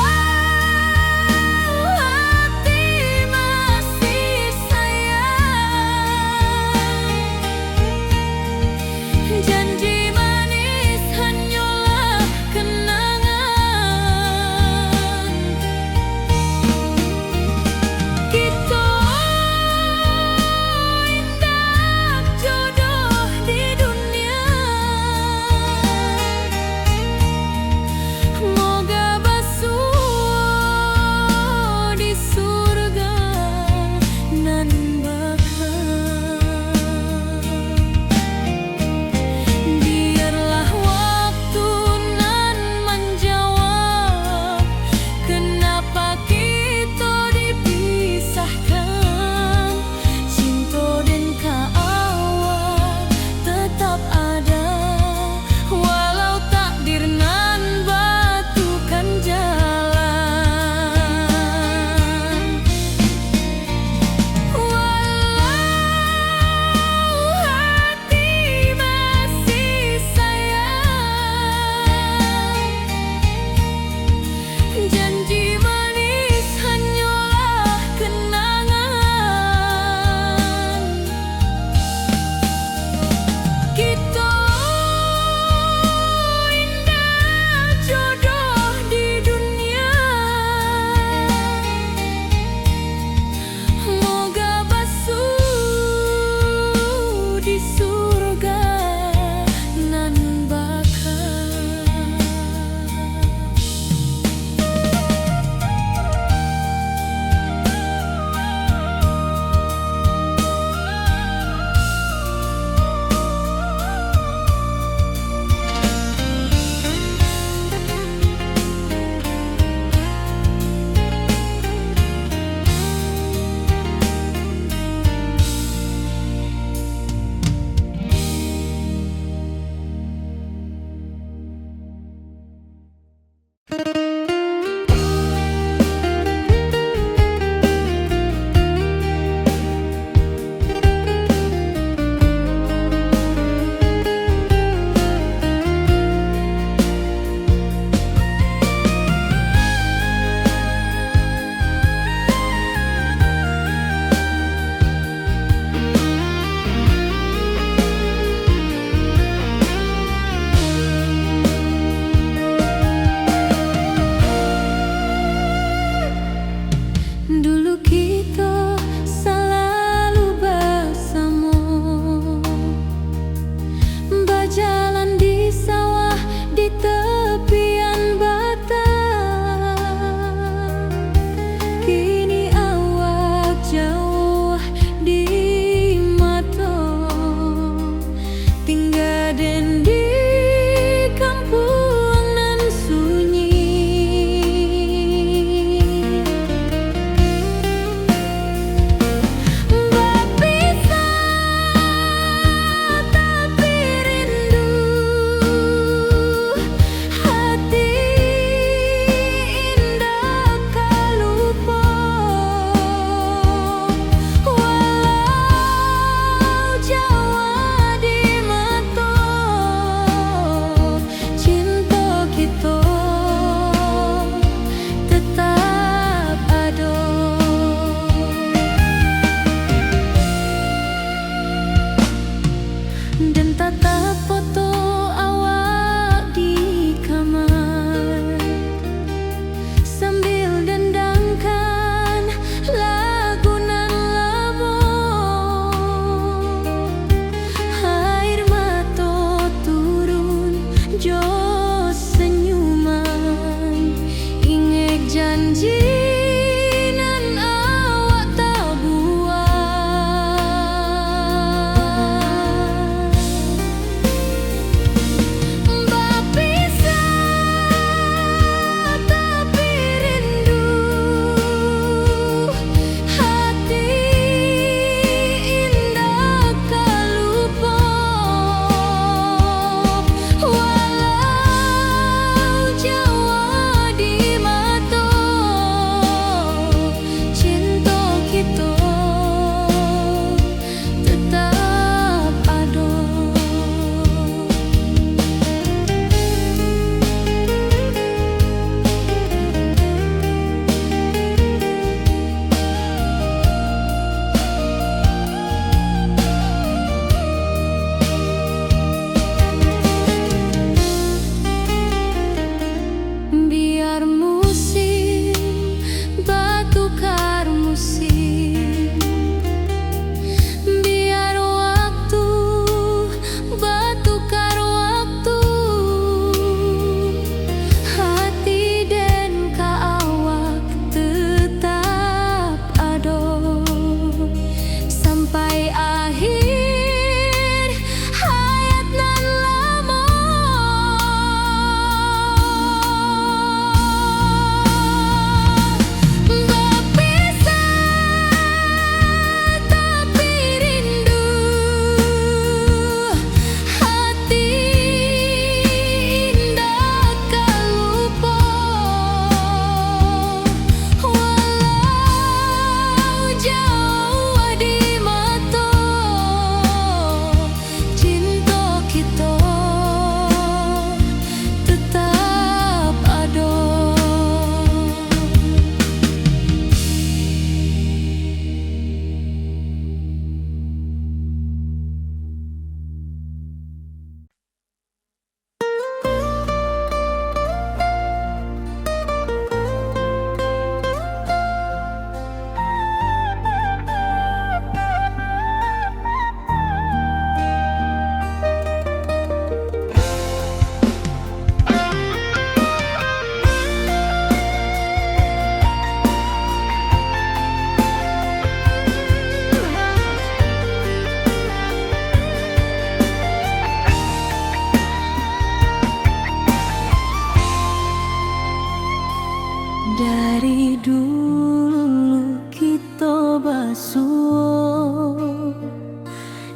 Dari dulu kito basuo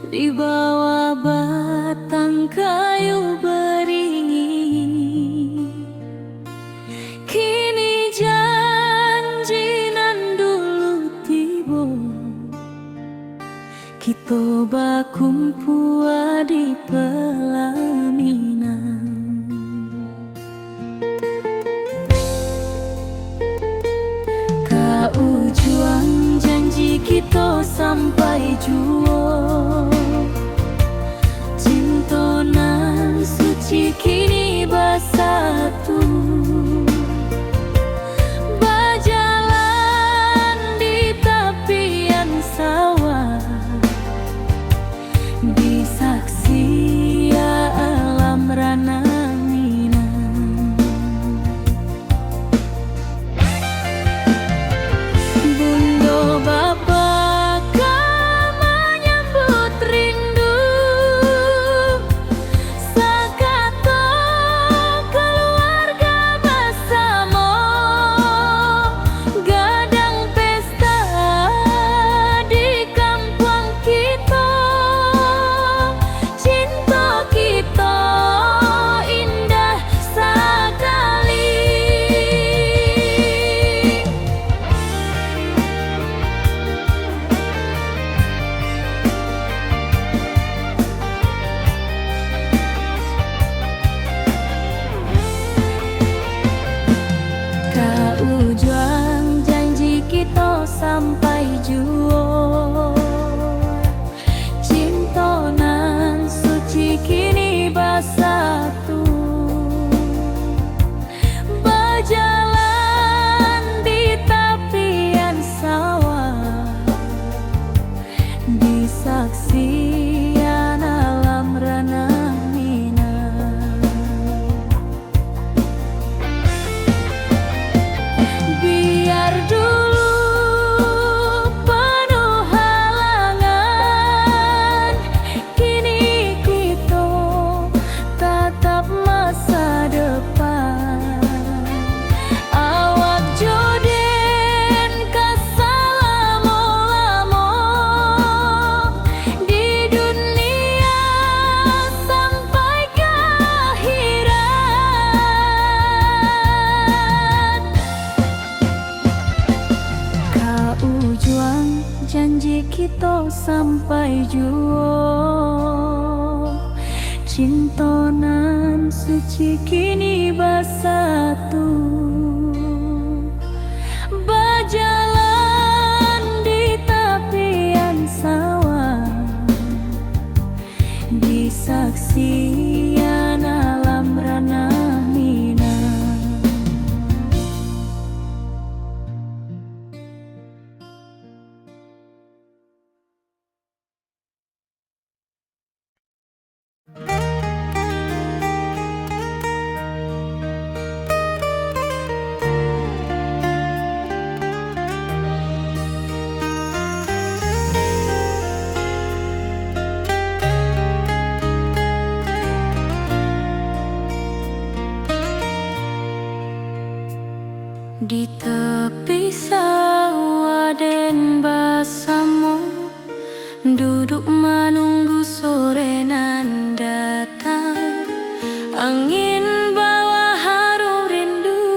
di bawah batang kayu baringin. Kini janji nan dulu tibo, kito bakumpua di palaminan. Ka ujuang janji kito sampai juo, cinto nan suci kini basatu. Bajalan di tapian sawah, di saksi alam ranah Minang. Bundo bapa ka manyambut rindu, sakato kaluarga basamo, gadang pesta di kampuang kito. Cinto kito indah sakali. Ka ujuang janji kito sampai juo. Cinto nan suci kini basatu, bajalan di tapian sawah, di saksian alam ranah Minang. Biar dulu panuah halangan, kini kito tatap masa depan. Awak jo den ka salamo-lamo di dunia sampai ka akhirat. Ka ujuang janji kito sampai juo, cinto nan suci kini basatu. Bajalan di tapian sawah, di saksian alam ranah Minang. Di tapi sawah den basamo, duduak manunggu sore nan datang. Angin bawa harum rindu,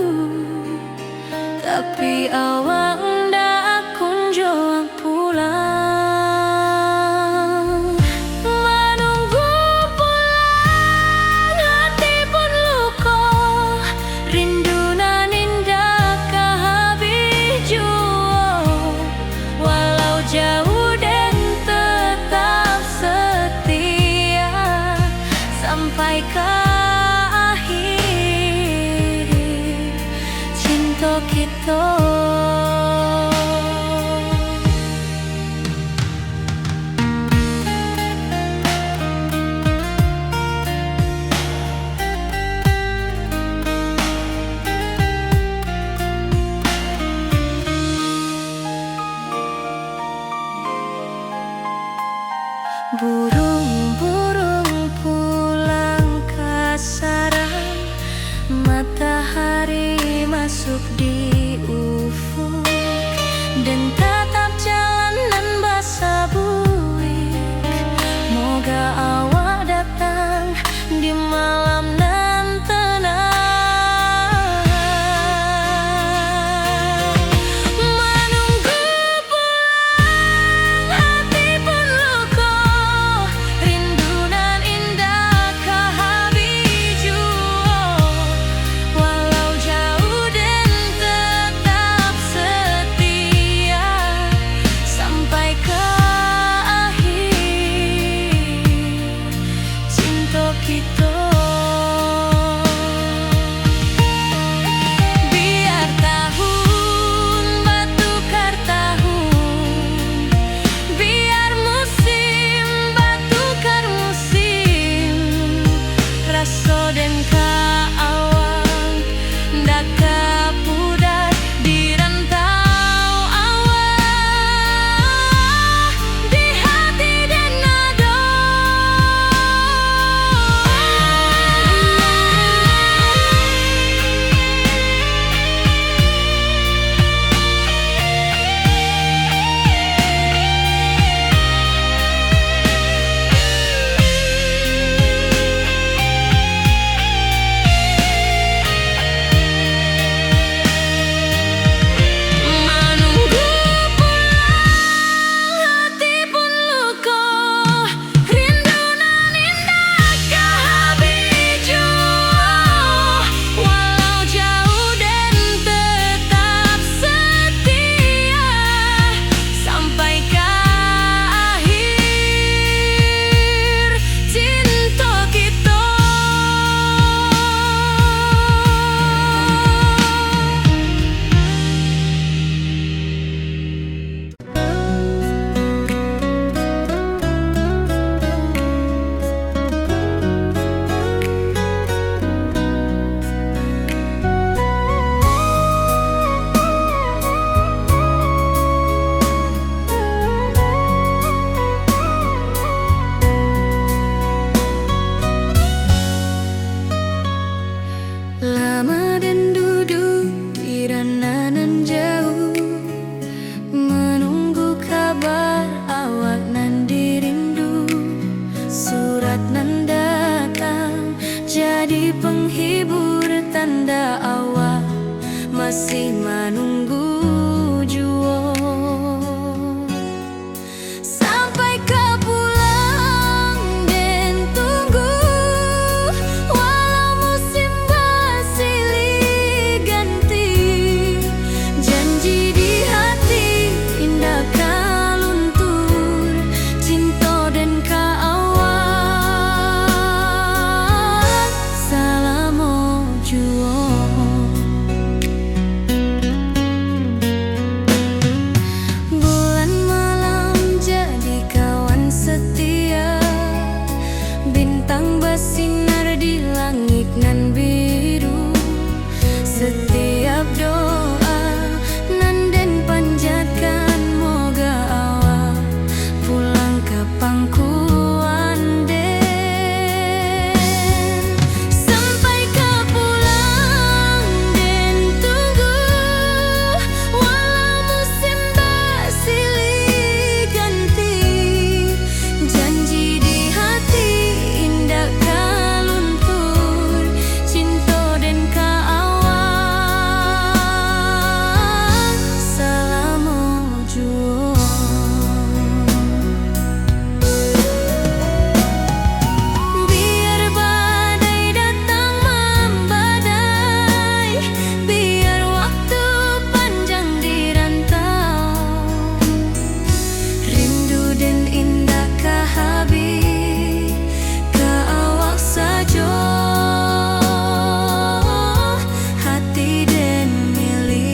tapi awak ndak kunjuang pulang. Manunggu pulang hati pun luko, rindu nan indak ka habih juo. Walau jauah den tetap setia, sampai ka akhir cinto kito. Burung-burung pulang ka sarang, matahari masuk di masih manunggu juo. Sampai ka pulang den tunggu, walau musim basilih ganti, janji di hati indak ka luntur, cinto den ka awak salamo juo. Bulan malam jadi kawan setia, bintang basinar di langik nan biru. Setiap doa nan den panjatkan, moga awak pulang ka pangkuan den. Sampai ka pulang den tunggu, walau musim basilih ganti, janji di hati indak ka luntur, cinto den ka awak salamo juo. Biar badai datang mambadai, biar waktu panjang di rantau, rindu den indak ka habih ka awak sajo, hati den milik.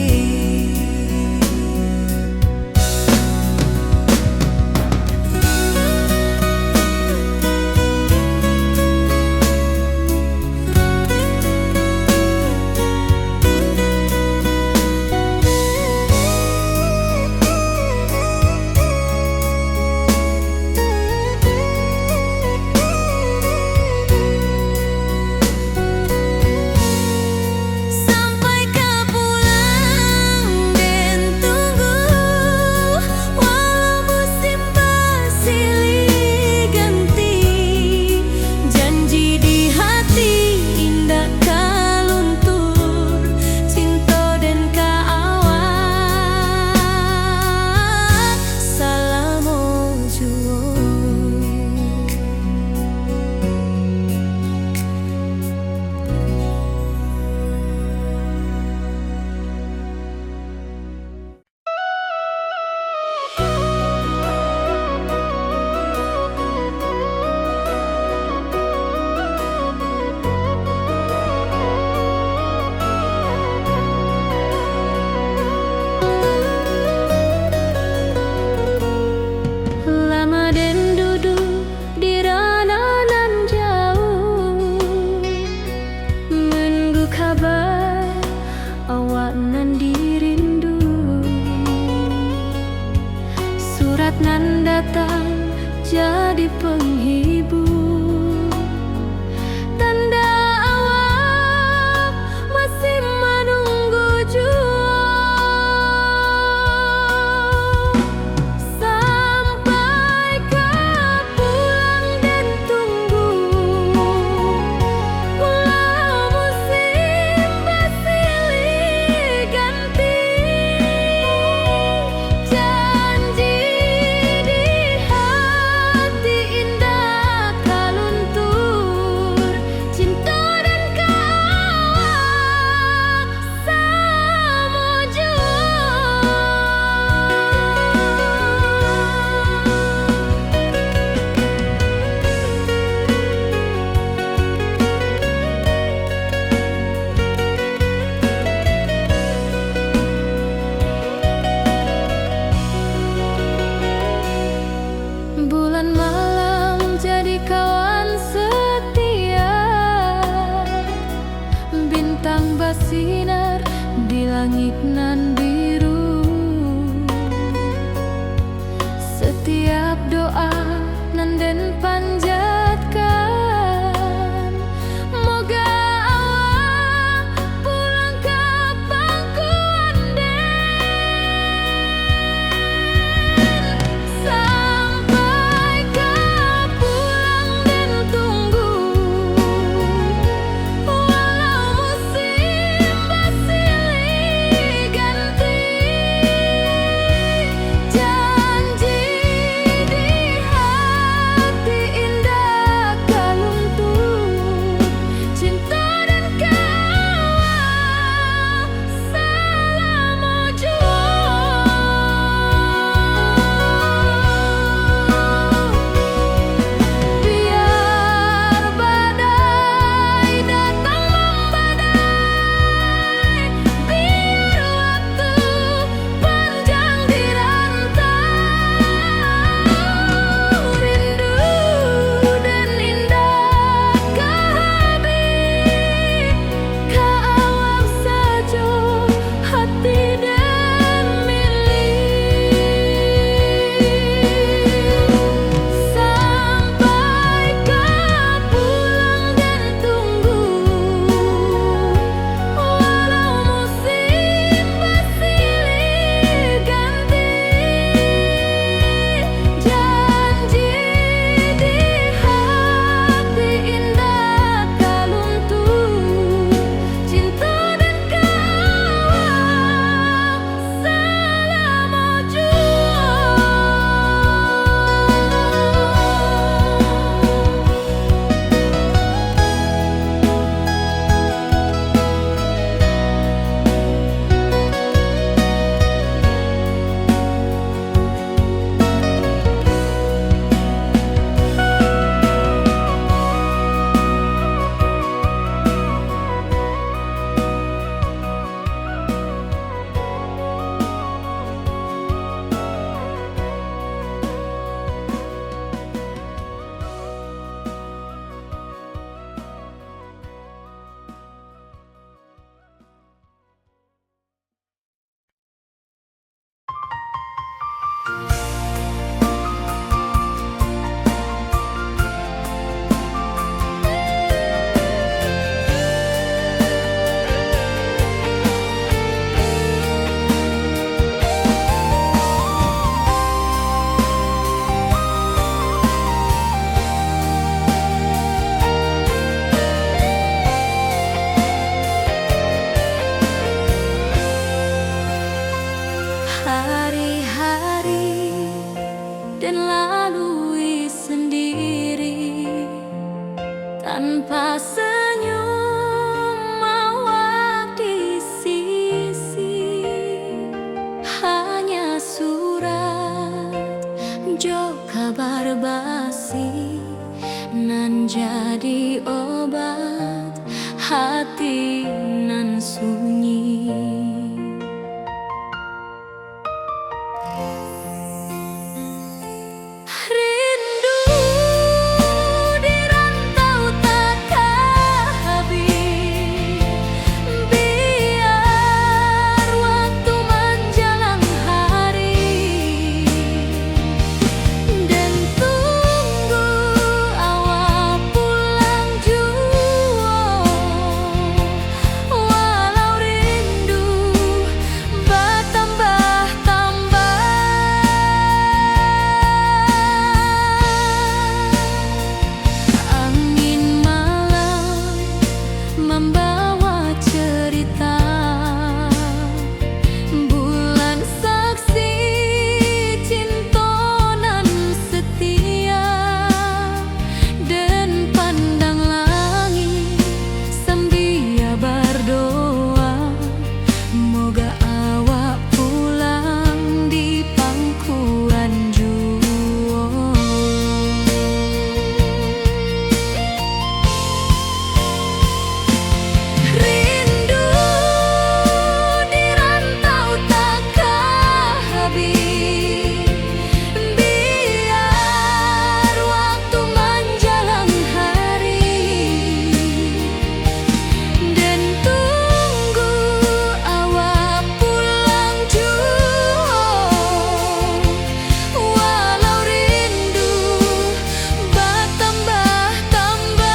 Sampai ka pulang den tunggu, walau musim basilih ganti, janji di hati indak ka luntur, cinto den ka awak salamo juo. Lama den duduak di rano nan jauah, manunggu kaba awak nan dirindu. Surat nan datang jadi panghibur, tanda awak masih manunggu juo. Sampai ka pulang den tunggu, walau musim basilih ganti, janji di hati indak ka luntur, cinto den ka awak salamo juo. Bulan malam jadi kawan setia, bintang basinar di langik nan biru. Satiap doa nan den panjatkan, moga awak pulang ka pangkuan den. Sampai ka pulang den tunggu, walau musim basilih Hari-hari den lalui sendiri, tanpa senyum awak di sisi. Hanya surat jo kabar basi, nan jadi obat hati nan sunyi. Rindu di rantau takah habih, biar waktu manjalang hari, den tunggu awak pulang juo. Walau rindu batambah-tambah, angin malam mambawa cerita. Bulan saksi cinto nan setia, den pandang langik sambia bardoa, moga awak pulang di pangkuan juo. Rindu di rantau takah habih, biar waktu manjalang hari, den tunggu awak pulang juo. Walau rindu batambah-tambah,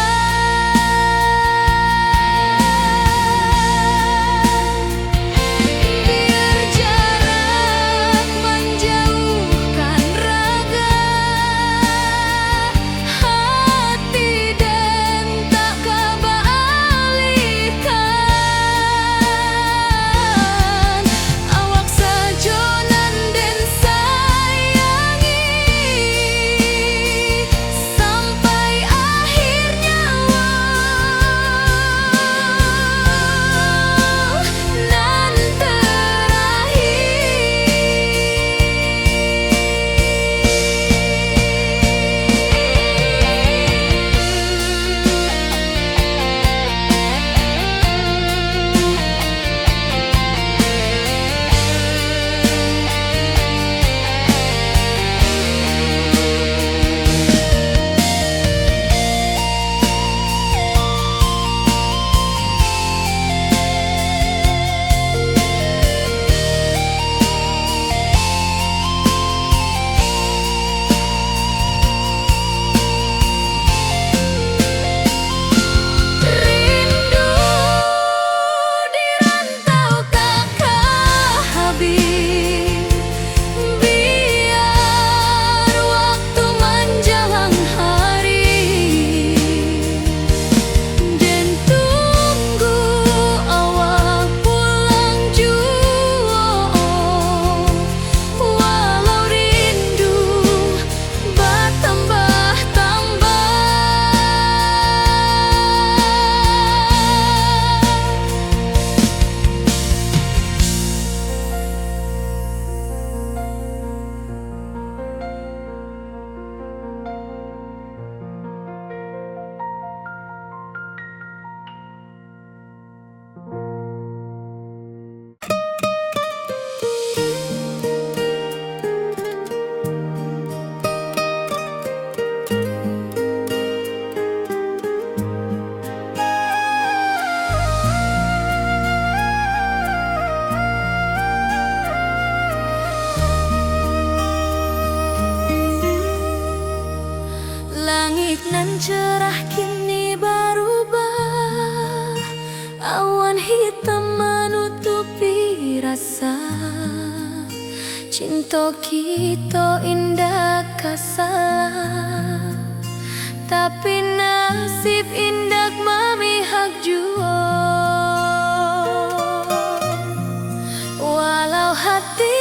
biar jarak manjauhkan raga, hati den tak ka baalihkan. Awak sajo nan den sayangi, sampai akhir nyawa nan terakhir. Rindu di rantau takah habih, biar waktu manjalang hari, den tunggu awak pulang juo. Walau rindu batambah-tambah. Langik nan cerah kini barubah, awan hitam manutupi rasa. Cinto kito indak ka salah, tapi nasib indak mamihak juo. Walau hati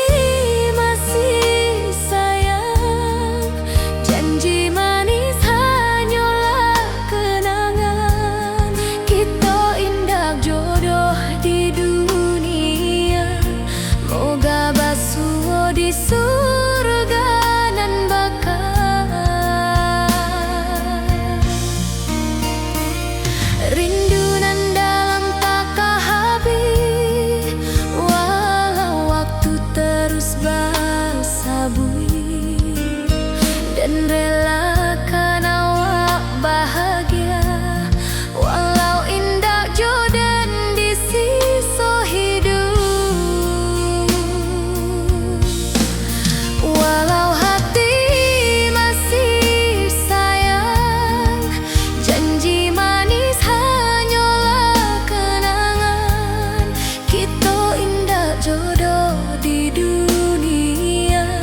Jodoh di dunia,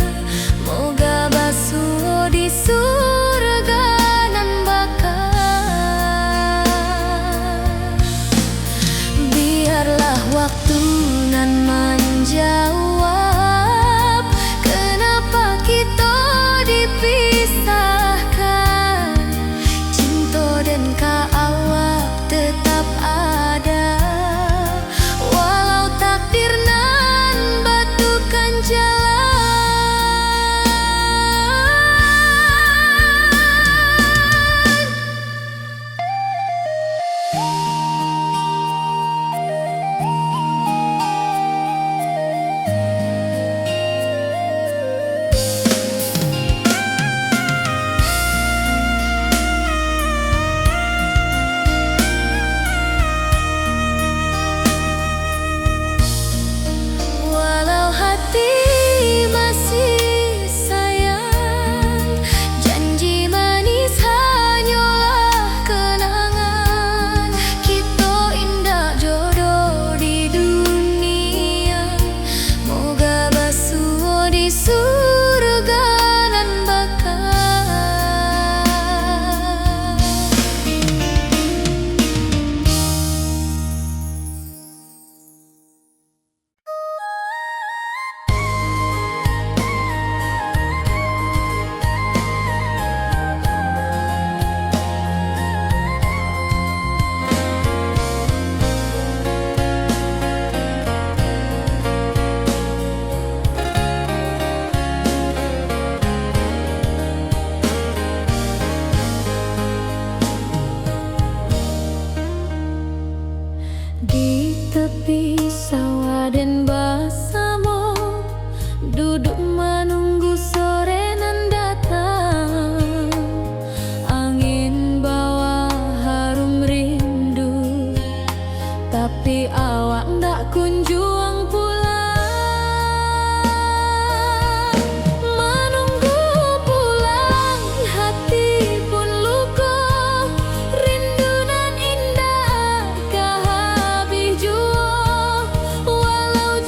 moga basuo di surga nan baka. Biarlah waktu nan manjawab, kenapa kito dipisahkan. Cinto den ka awak tetap ada, walau takdir nan batukan jalan. Walau hati masih sayang, janji manis hanyolah kenangan. Kito indak jodoh di dunia, moga basuo di surga nan baka. Di tapi sawah den basamo, duduk manunggu sore nan datang. Angin bawa harum rindu, tapi awak ndak kunjuang pulang. Manunggu pulang, hati pun luko, rindu nan indak ka habih juo. Walau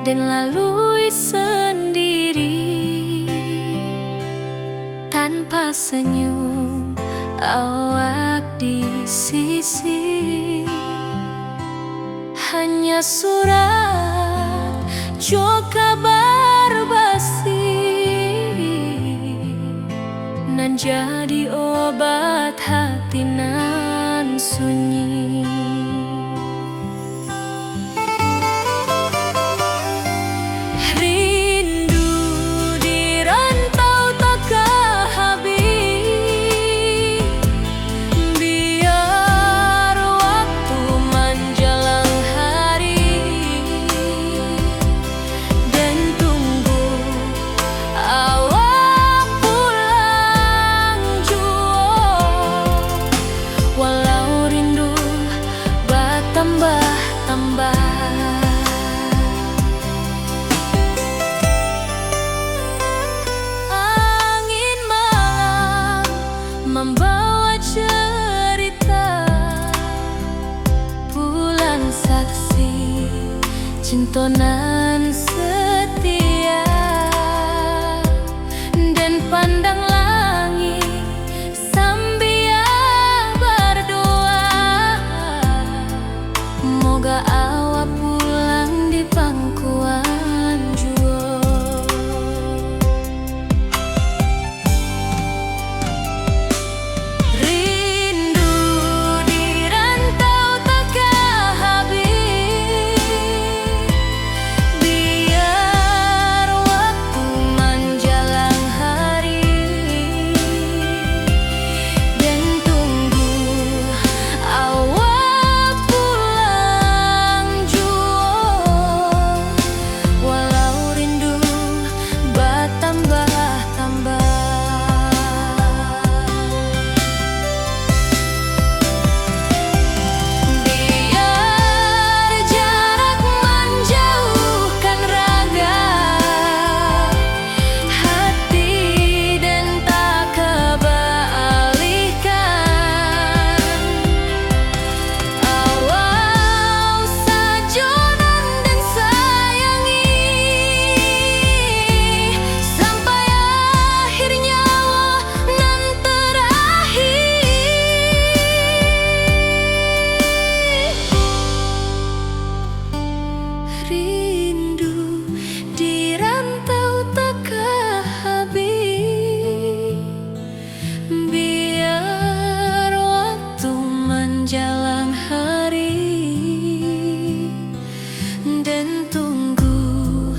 den lalui sandiri, tanpa sanyum awak di sisi. Hanya surat jo kabar basi nan jadi obat hati nan sunyi. Rindu di rantau takah habih, biar waktu manjalang hari, den tunggu awak pulang juo, walau rindu batambah-tambah. Angin malam mambawa cerita, pulang saksi cinto nan setia, den pandang langik sambia bardoa, moga awak pulang di pangkuan juo. Rindu di rantau takah habih, biar waktu manjalang hari, den tunggu awak pulang juo, walau rindu batambah-tambah. Biar jarak manjauhkan raga, hati den tak ka baalihkan. Awak sajo nan den sayangi, sampai akhir nyawa nan terakhir. Rindu di rantau takah habih, biar waktu manjalang hari, den tunggu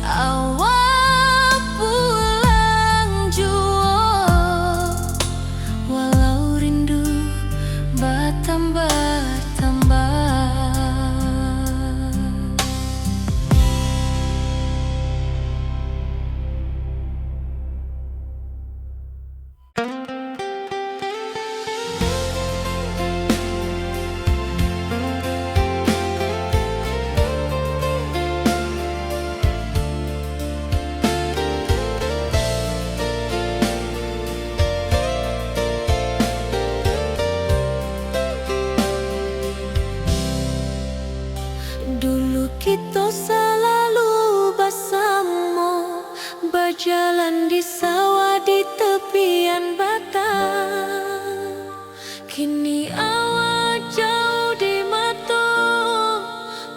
awak pulang juo, walau rindu batambah-tambah. Dulu kito salalu basamo, bajalan di sawah di tepian batang. Kini awak jauah di mato,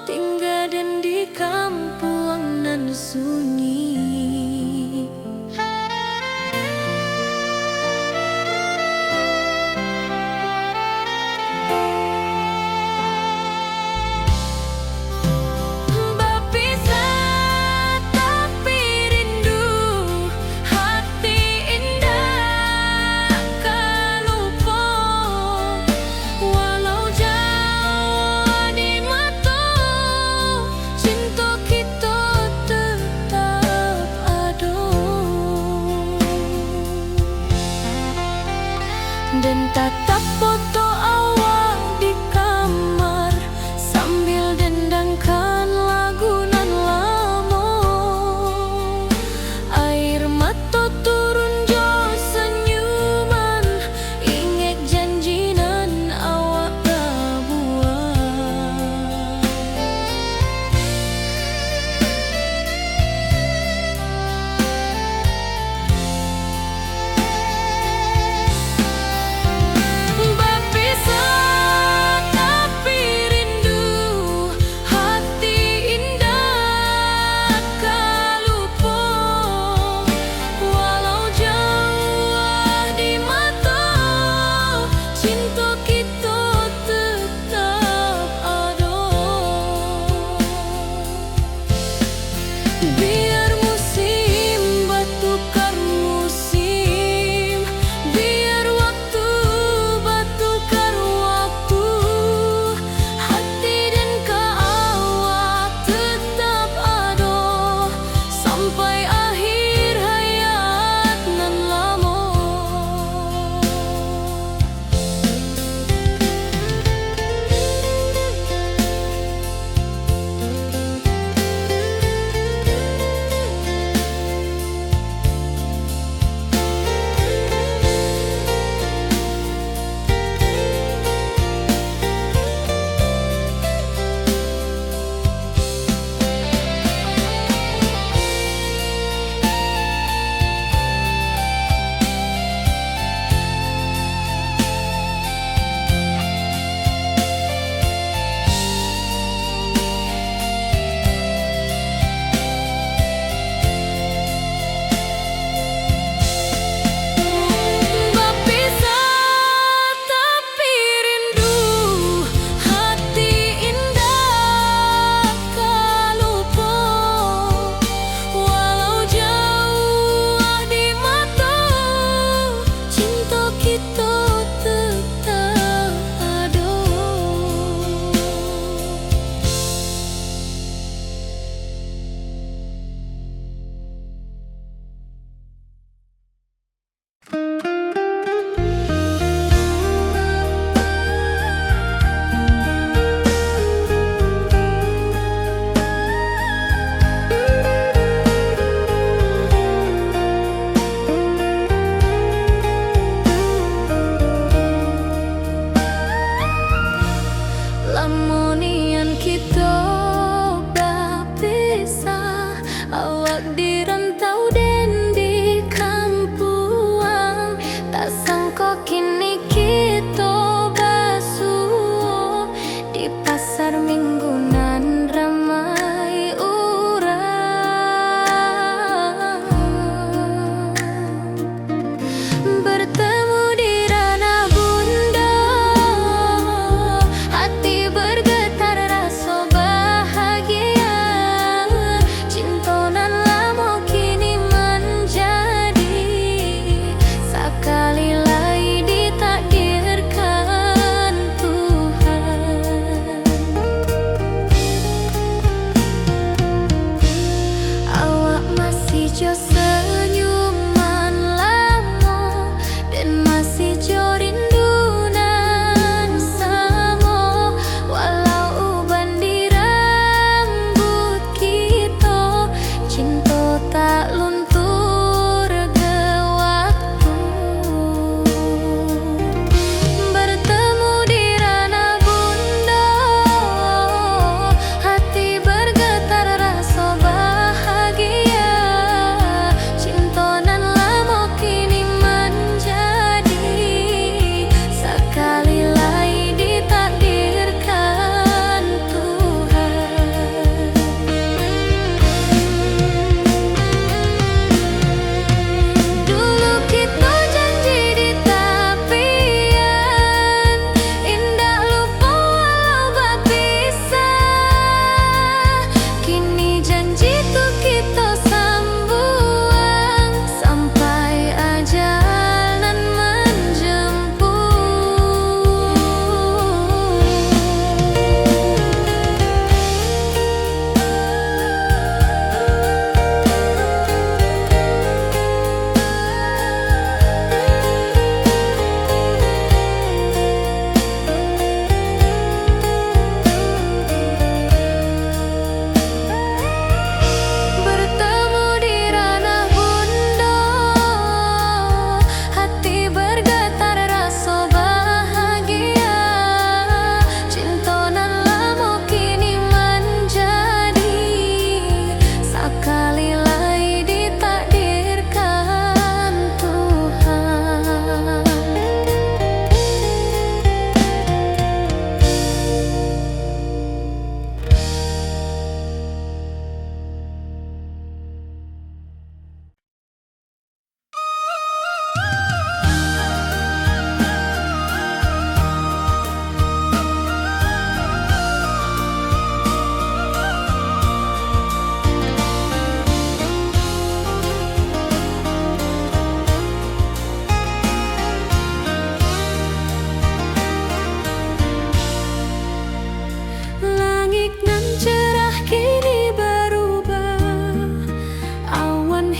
tingga den di kampuang nan sunyi. Bapisah tapi rindu, hati indak ka lupo. Walau jauah di mato, cinto kito tetap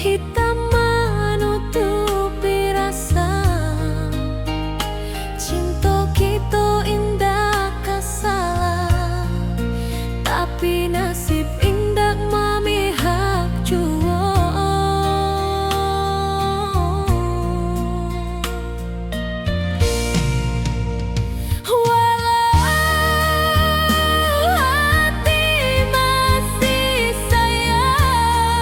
Itam manutupi rasa, cinto kito indak ka salah, tapi nasib indak mamihak juo. Walau hati masih sayang,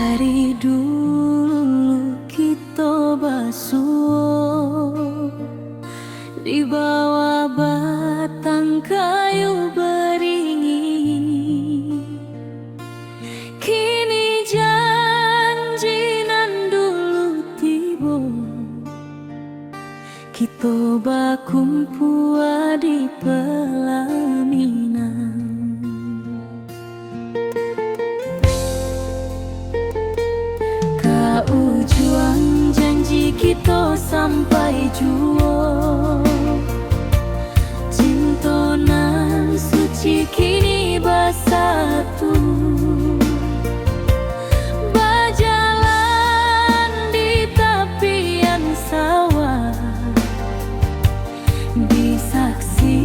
Dari dulu kito basuo di bawah batang kayu baringin. Kini janji nan dulu tibo, kito bakumpua di pelaminan. Ka ujuang janji kito sampai juo, cinto nan suci kini basatu. Bajalan di tapian sawah, di saksi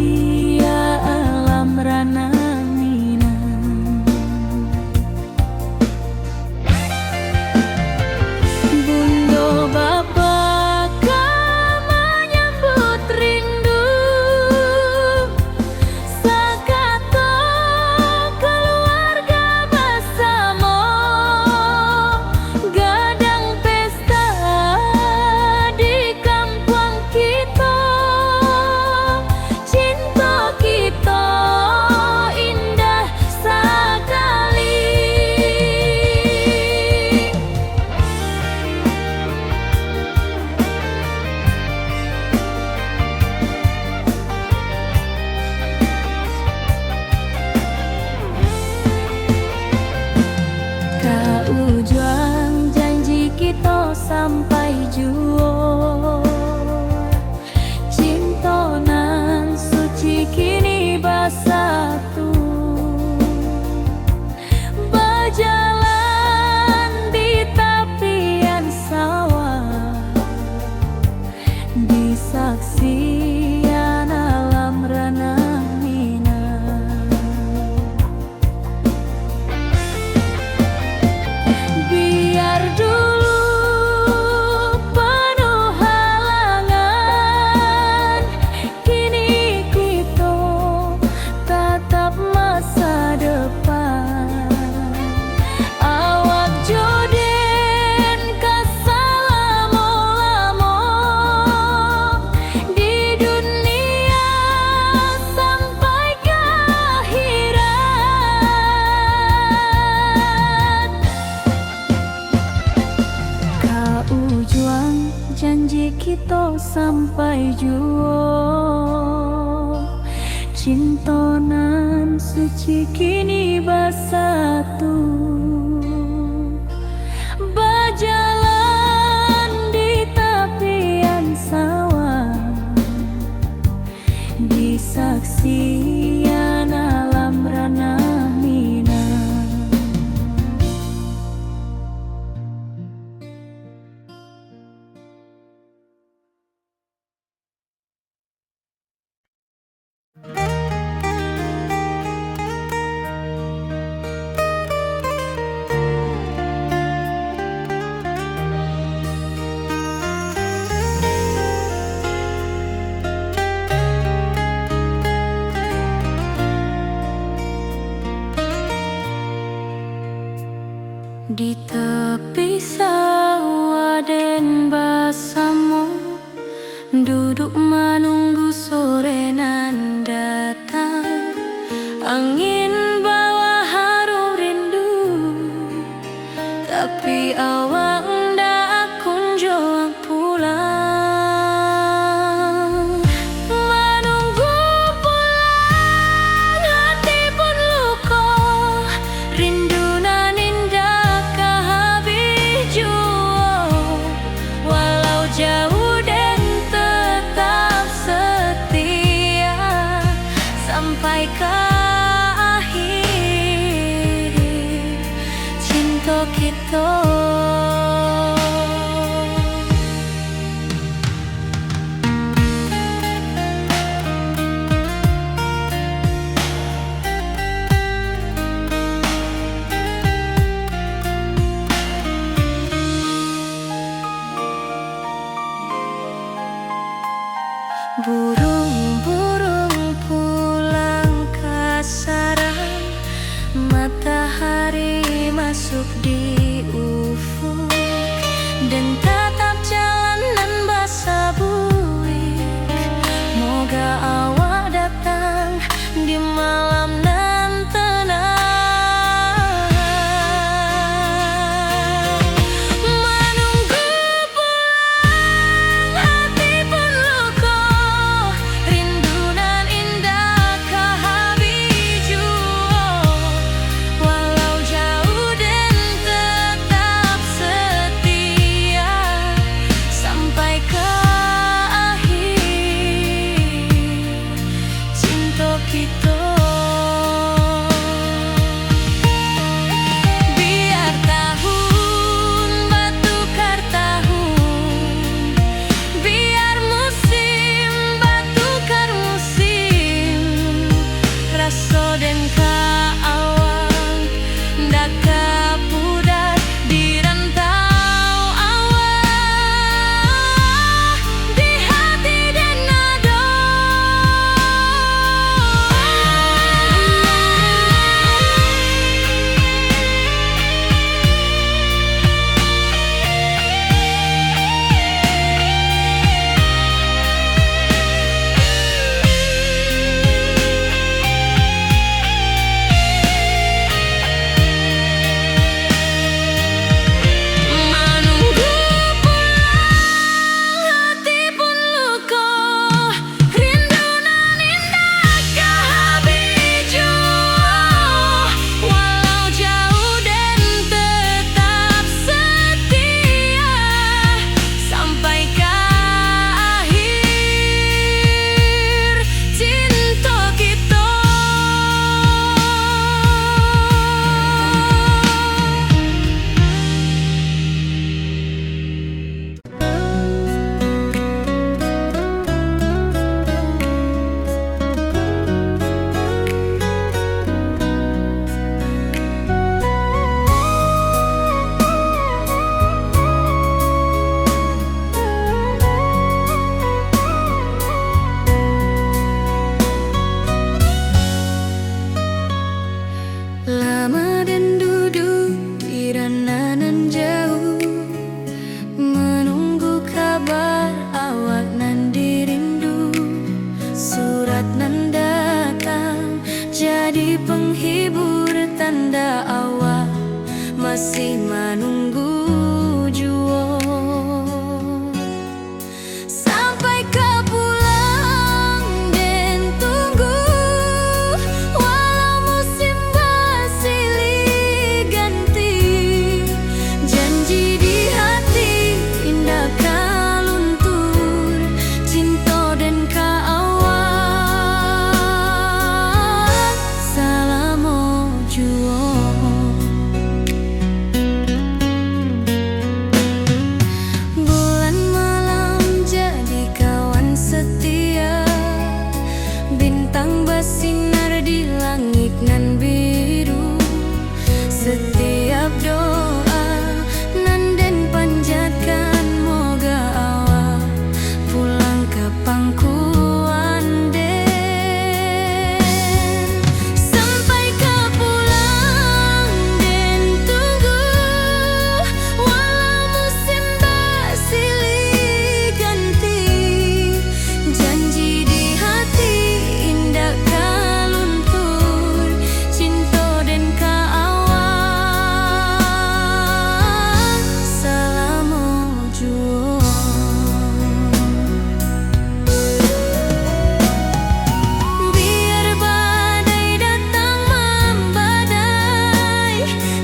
alam ranah Minang. Bundo bapa ka manyambut rindu, sakato kaluarga basamo, gadang pesta di kampuang kito. Cinto kito indah sakali. Ka ujuang janji kito sampai juo, cinto nan suci kini basatu. Bajalan di tapian sawah, di saksian alam ranah Minang. Biar dulu panuh halangan, kini kito tatap masa depan. Awak jo den ka salamo-lamo di dunia sampai ka akhirat. Ka ujuang janji kito sampai juo, cinto nan suci kini basatu. Bajalan di tapian sawah, di saksian alam ranah Minang. Di tepi sawah den basamo, duduak manunggu sore nan datang. Angin bawa harum rindu, tapi awak ndak kunjuang pulang. Manunggu pulang hati pun luko, rindu nan indak ka habih juo. Walau jauah den tetap setia, sampai ka akhir cinto kito. masih manunggu juo. Sampai ka pulang den tunggu, walau musim basilih ganti. Janji di hati indak ka luntur, cinto den ka awak salamo juo. Bulan malam jadi kawan setia, bintang basinar di langik nan biru. Setiap doa nan den panjatkan, moga awak pulang ka pangkuan den. Sampai ka pulang den tunggu, walau musim basilih ganti. Janji di hati indak ka luntur, cinto den ka awak salamo juo. Biar badai datang mambadai,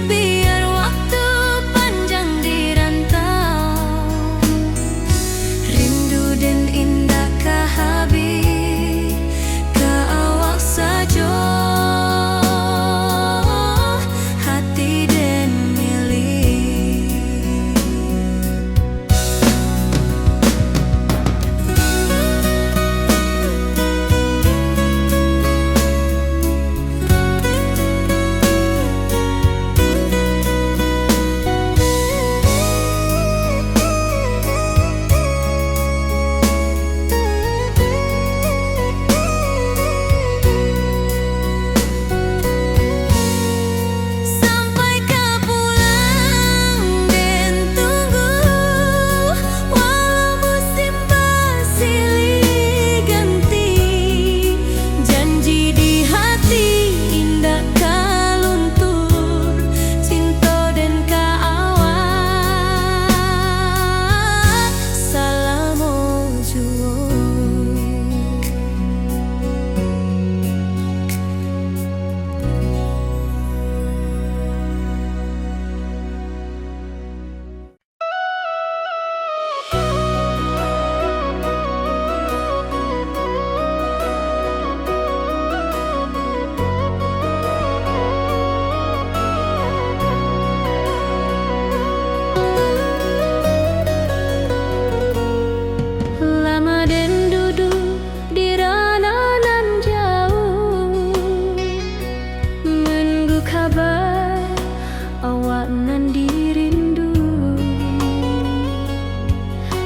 biar waktu panjang di rantau, rindu den indak ka habih ka awak sajo. Hati den milik. Sampai ka pulang den tunggu, walau musim basilih ganti. Janji di hati indak ka luntur, cinto den ka awak salamo juo. Lama den duduak di rano nan jauah, manunggu kaba awak nan dirindu.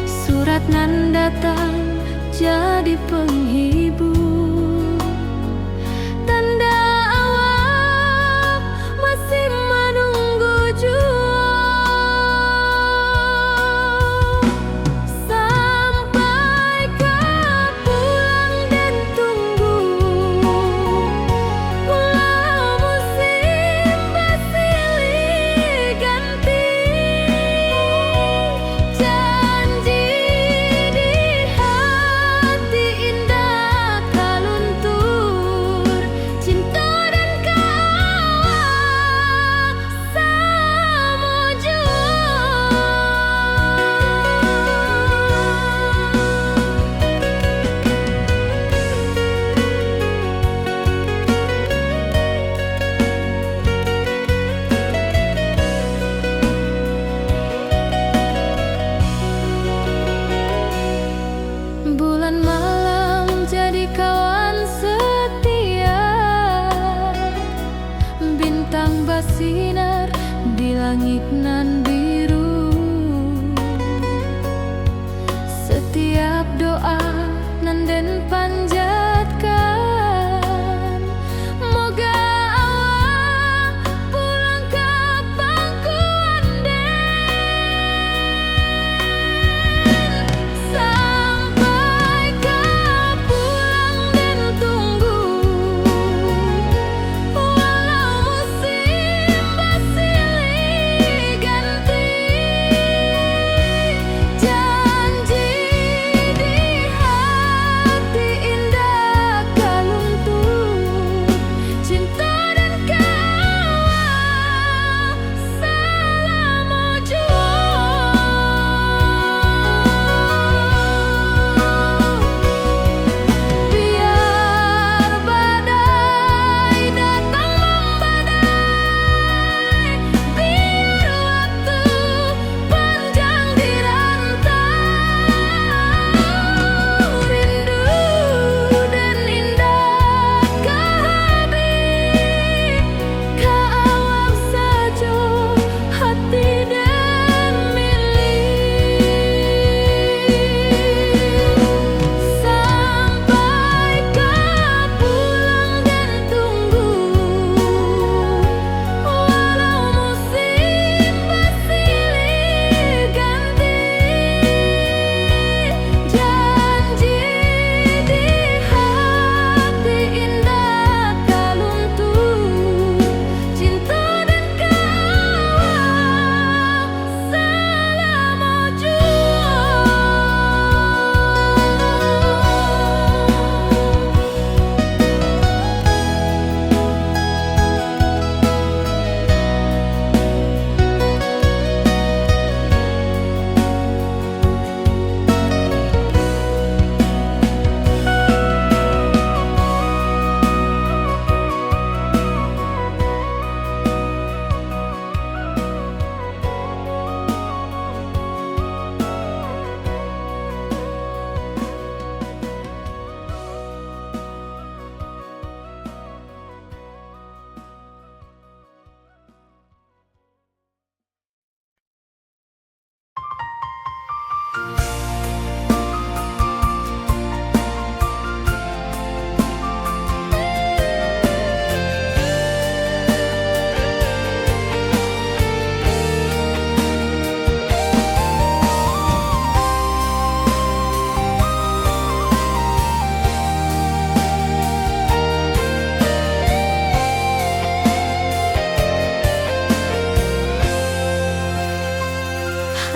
Surat nan datang jadi panghibur, tanda awak masih manunggu juo. Sampai ka pulang den tunggu, walau musim basilih ganti. Janji di hati indak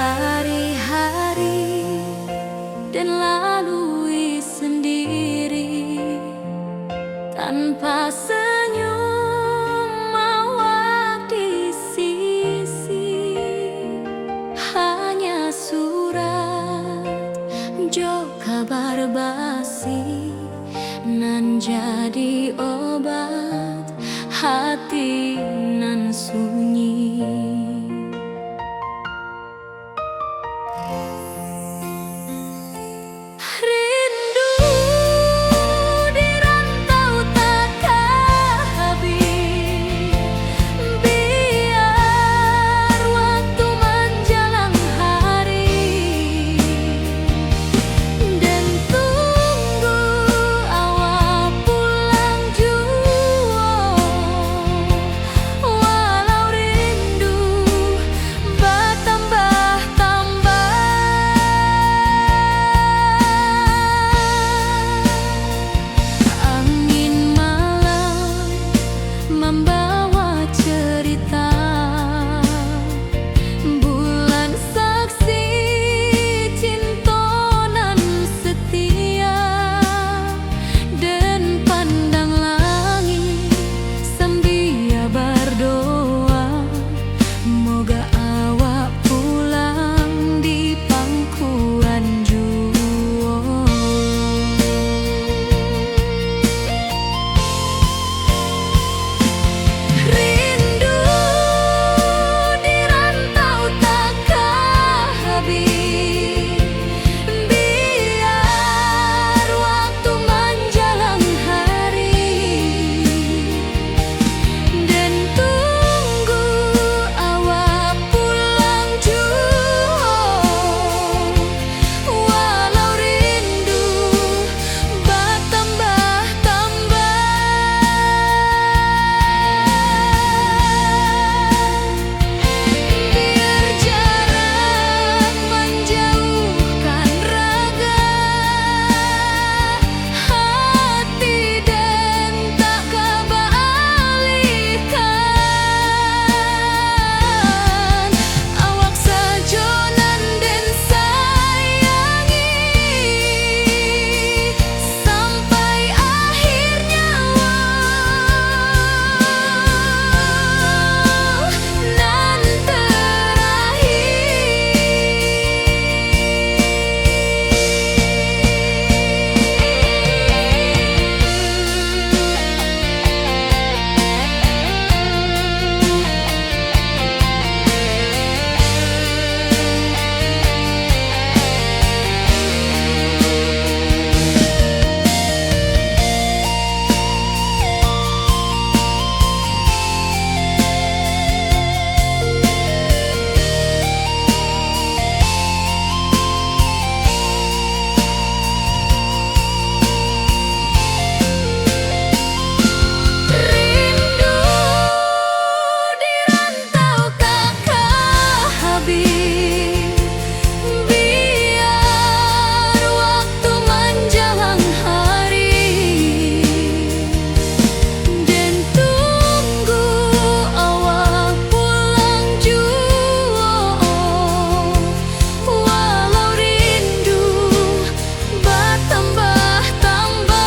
Hari-hari den lalui sendiri, tanpa senyum awak di sisi. Hanya surat jo kabar basi, nan jadi obat hati nan sunyi. Rindu di rantau takah habih, biar waktu manjalang hari, den tunggu awak pulang juo. Walau rindu batambah-tambah, angin malam mambawa cerita. Bulan saksi cinto nan setia, den pandang langik sambia bardoa, moga awak pulang di pangkuan juo. Rindu di rantau takah habih, biar waktu manjalang hari, den tunggu awak pulang juo. Walau rindu batambah-tambah, biar jarak manjauhkan raga, hati den tak ka baalihkan. Awak sajo nan den sayangi, sampai akhir nyawa nan terakhir. Rindu di rantau takah habih, biar waktu manjalang hari, den tunggu awak pulang juo. Walau rindu batambah-tambah.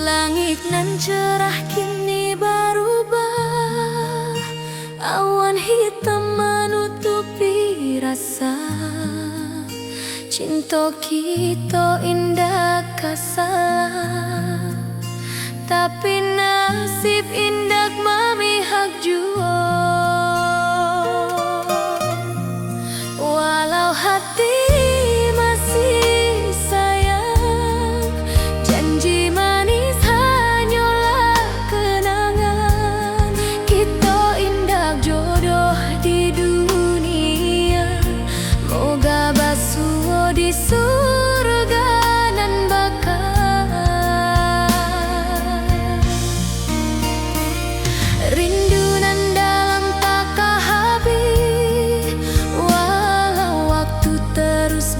Langik nan cerah kini barubah, awan hitam manutupi rasa. Cinto kito indak ka salah, tapi nasib indak mamihak juo. Walau hati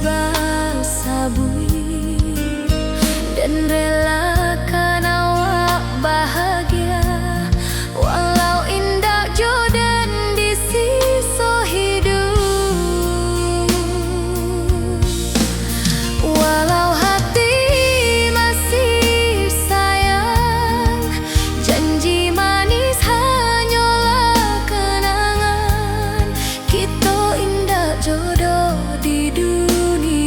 basabuik, dan relakan awak bahagia, walau indak jo den di siso hiduik. Walau hati masih sayang, janji manis hanyolah kenangan. Kito indak jodoh di dunia.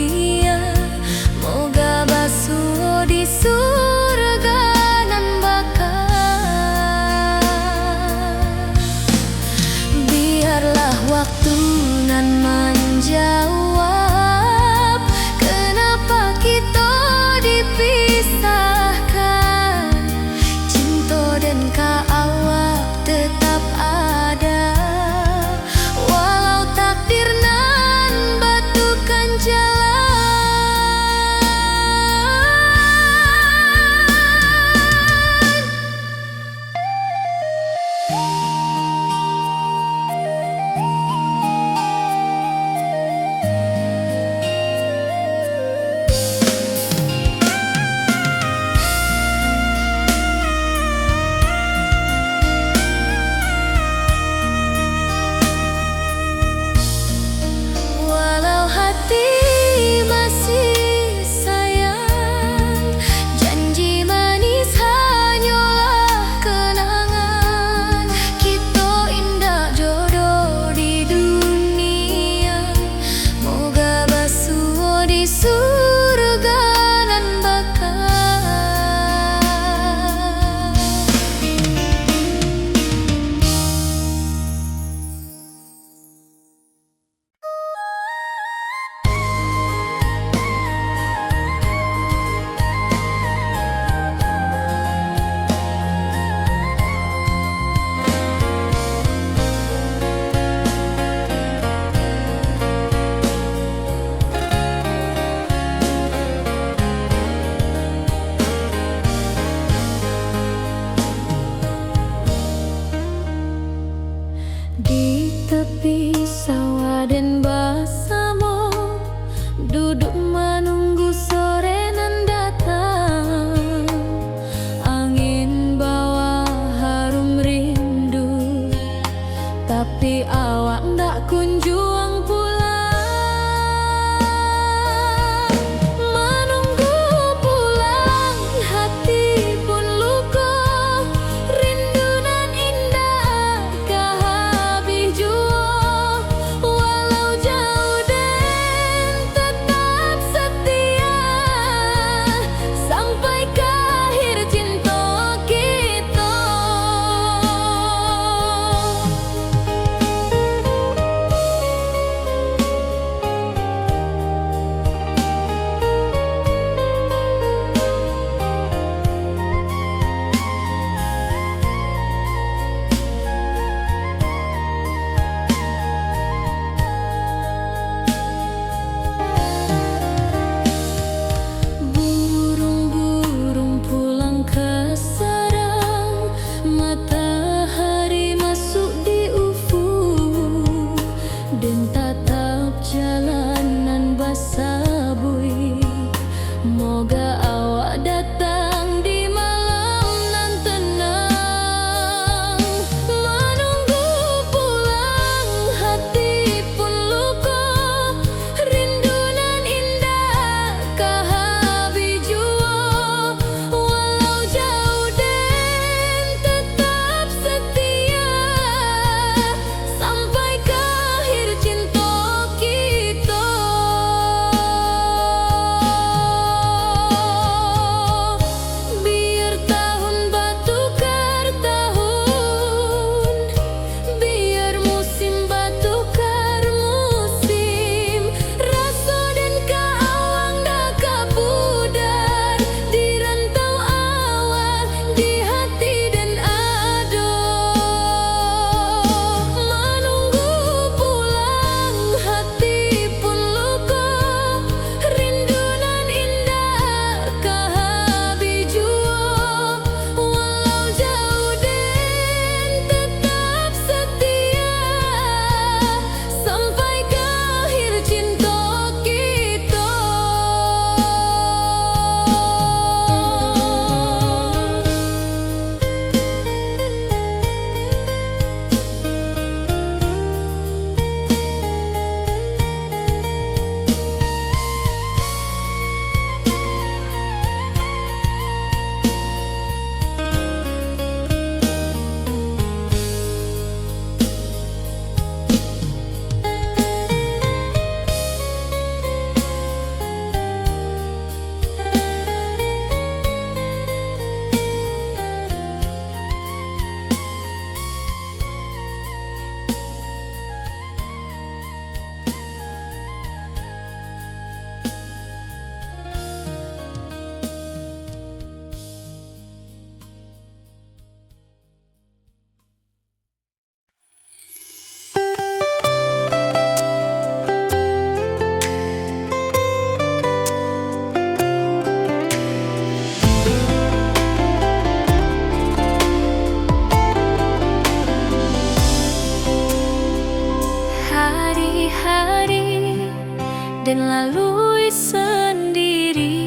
Lalui sandiri,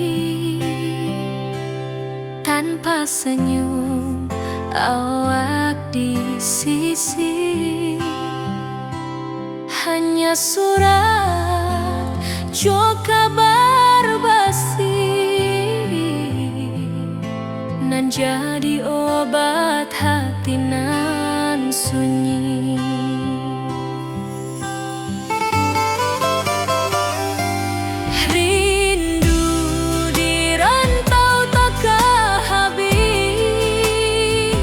tanpa senyum awak di sisi. Hanya surat jo kabar basi nan jadi obat hati nan sunyi. Rindu di rantau takah habih,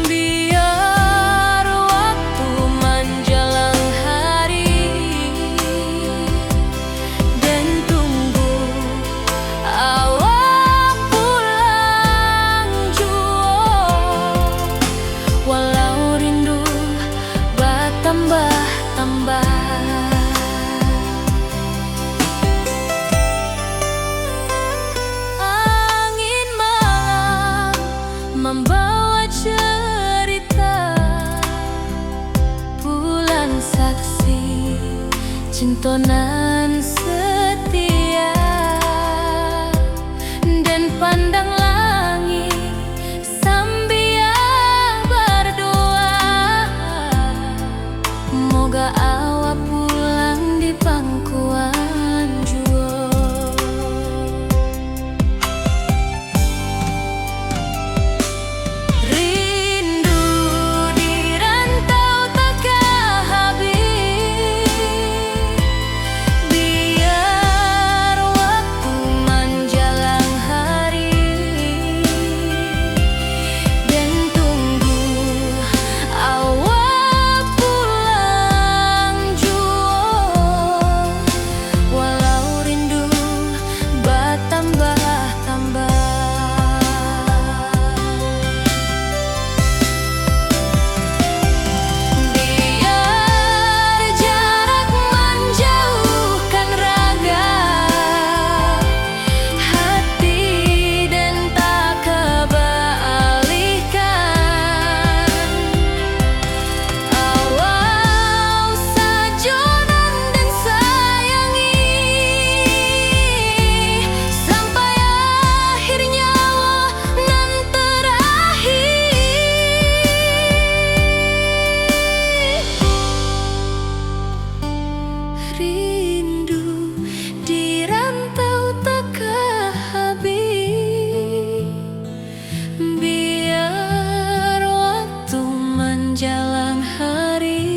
biar waktu manjalang hari, den tunggu awak pulang juo, walau rindu batambah-tambah. Angin malam mambawa cerita, bulan saksi cinto nan setia, den pandang langik sambia bardoa, moga awak pulang di pangkuan juo. Rindu di rantau takah habih, biar waktu manjalang hari, den tunggu awak pulang juo, walau rindu batambah-tambah. Biar jarak manjauhkan raga, hati den tak ka baalihkan. Awak sajo nan den sayangi, sampai akhir nyawa nan terakhir. Rindu di rantau takah habih, biar waktu manjalang hari,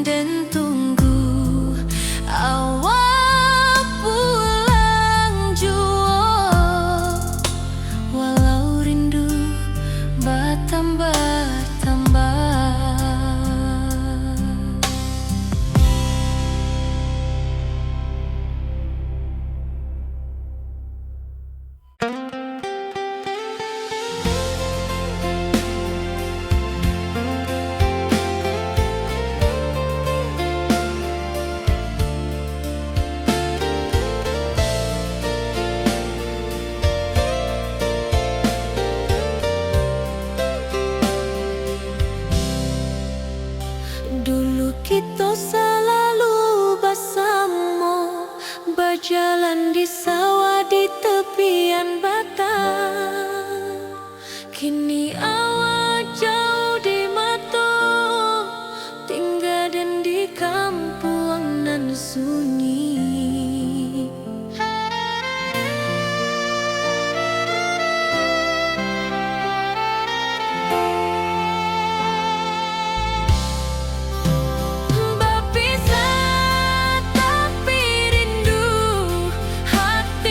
den tunggu awak pulang juo, walau rindu batambah-tambah. Dulu kito salalu basamo, bajalan di sawah di tepian batang. Kini awak jauah di mato, tingga den di kampuang nan sunyi. Bapisah tapi rindu, hati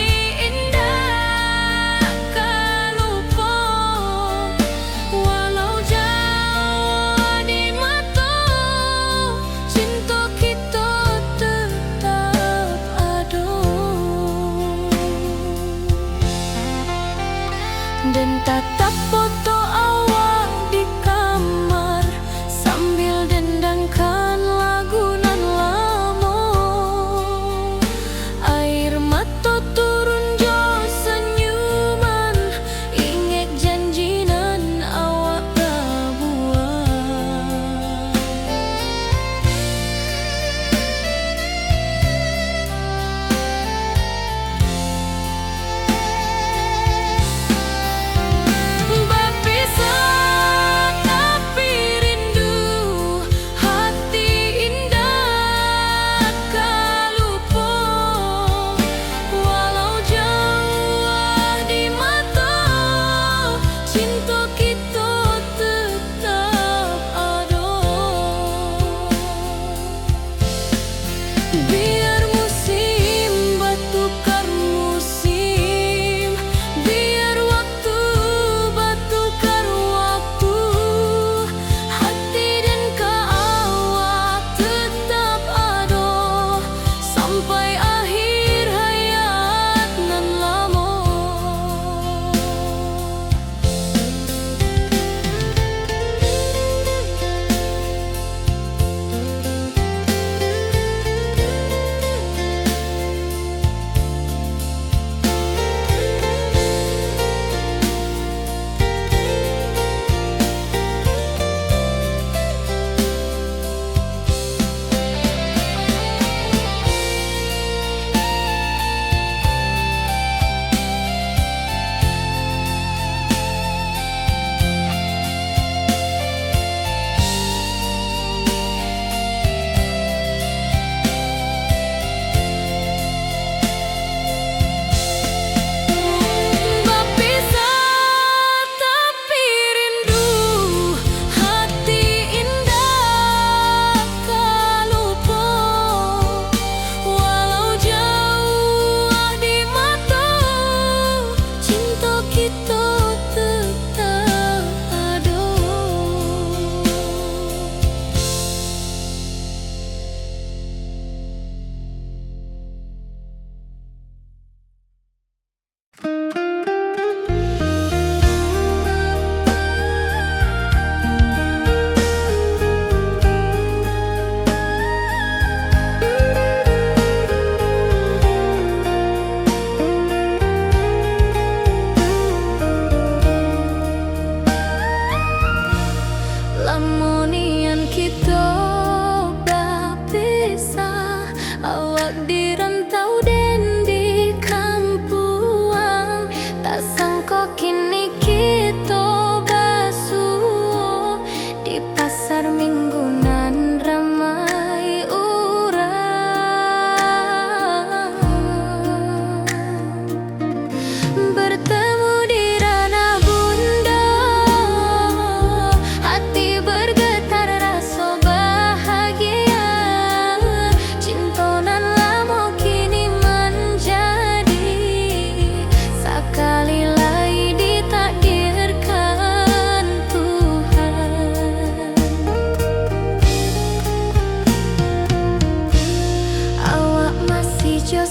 Awak di rantau den di kampuang, tak sangko kini kito basuo di pasar minggu nan ramai urang. Bertemu di ranah bunda, hati bergetar raso bahagia. Cinto nan lamo kini manjadi, sakali lai ditakdirkan Tuhan. Awak masih jo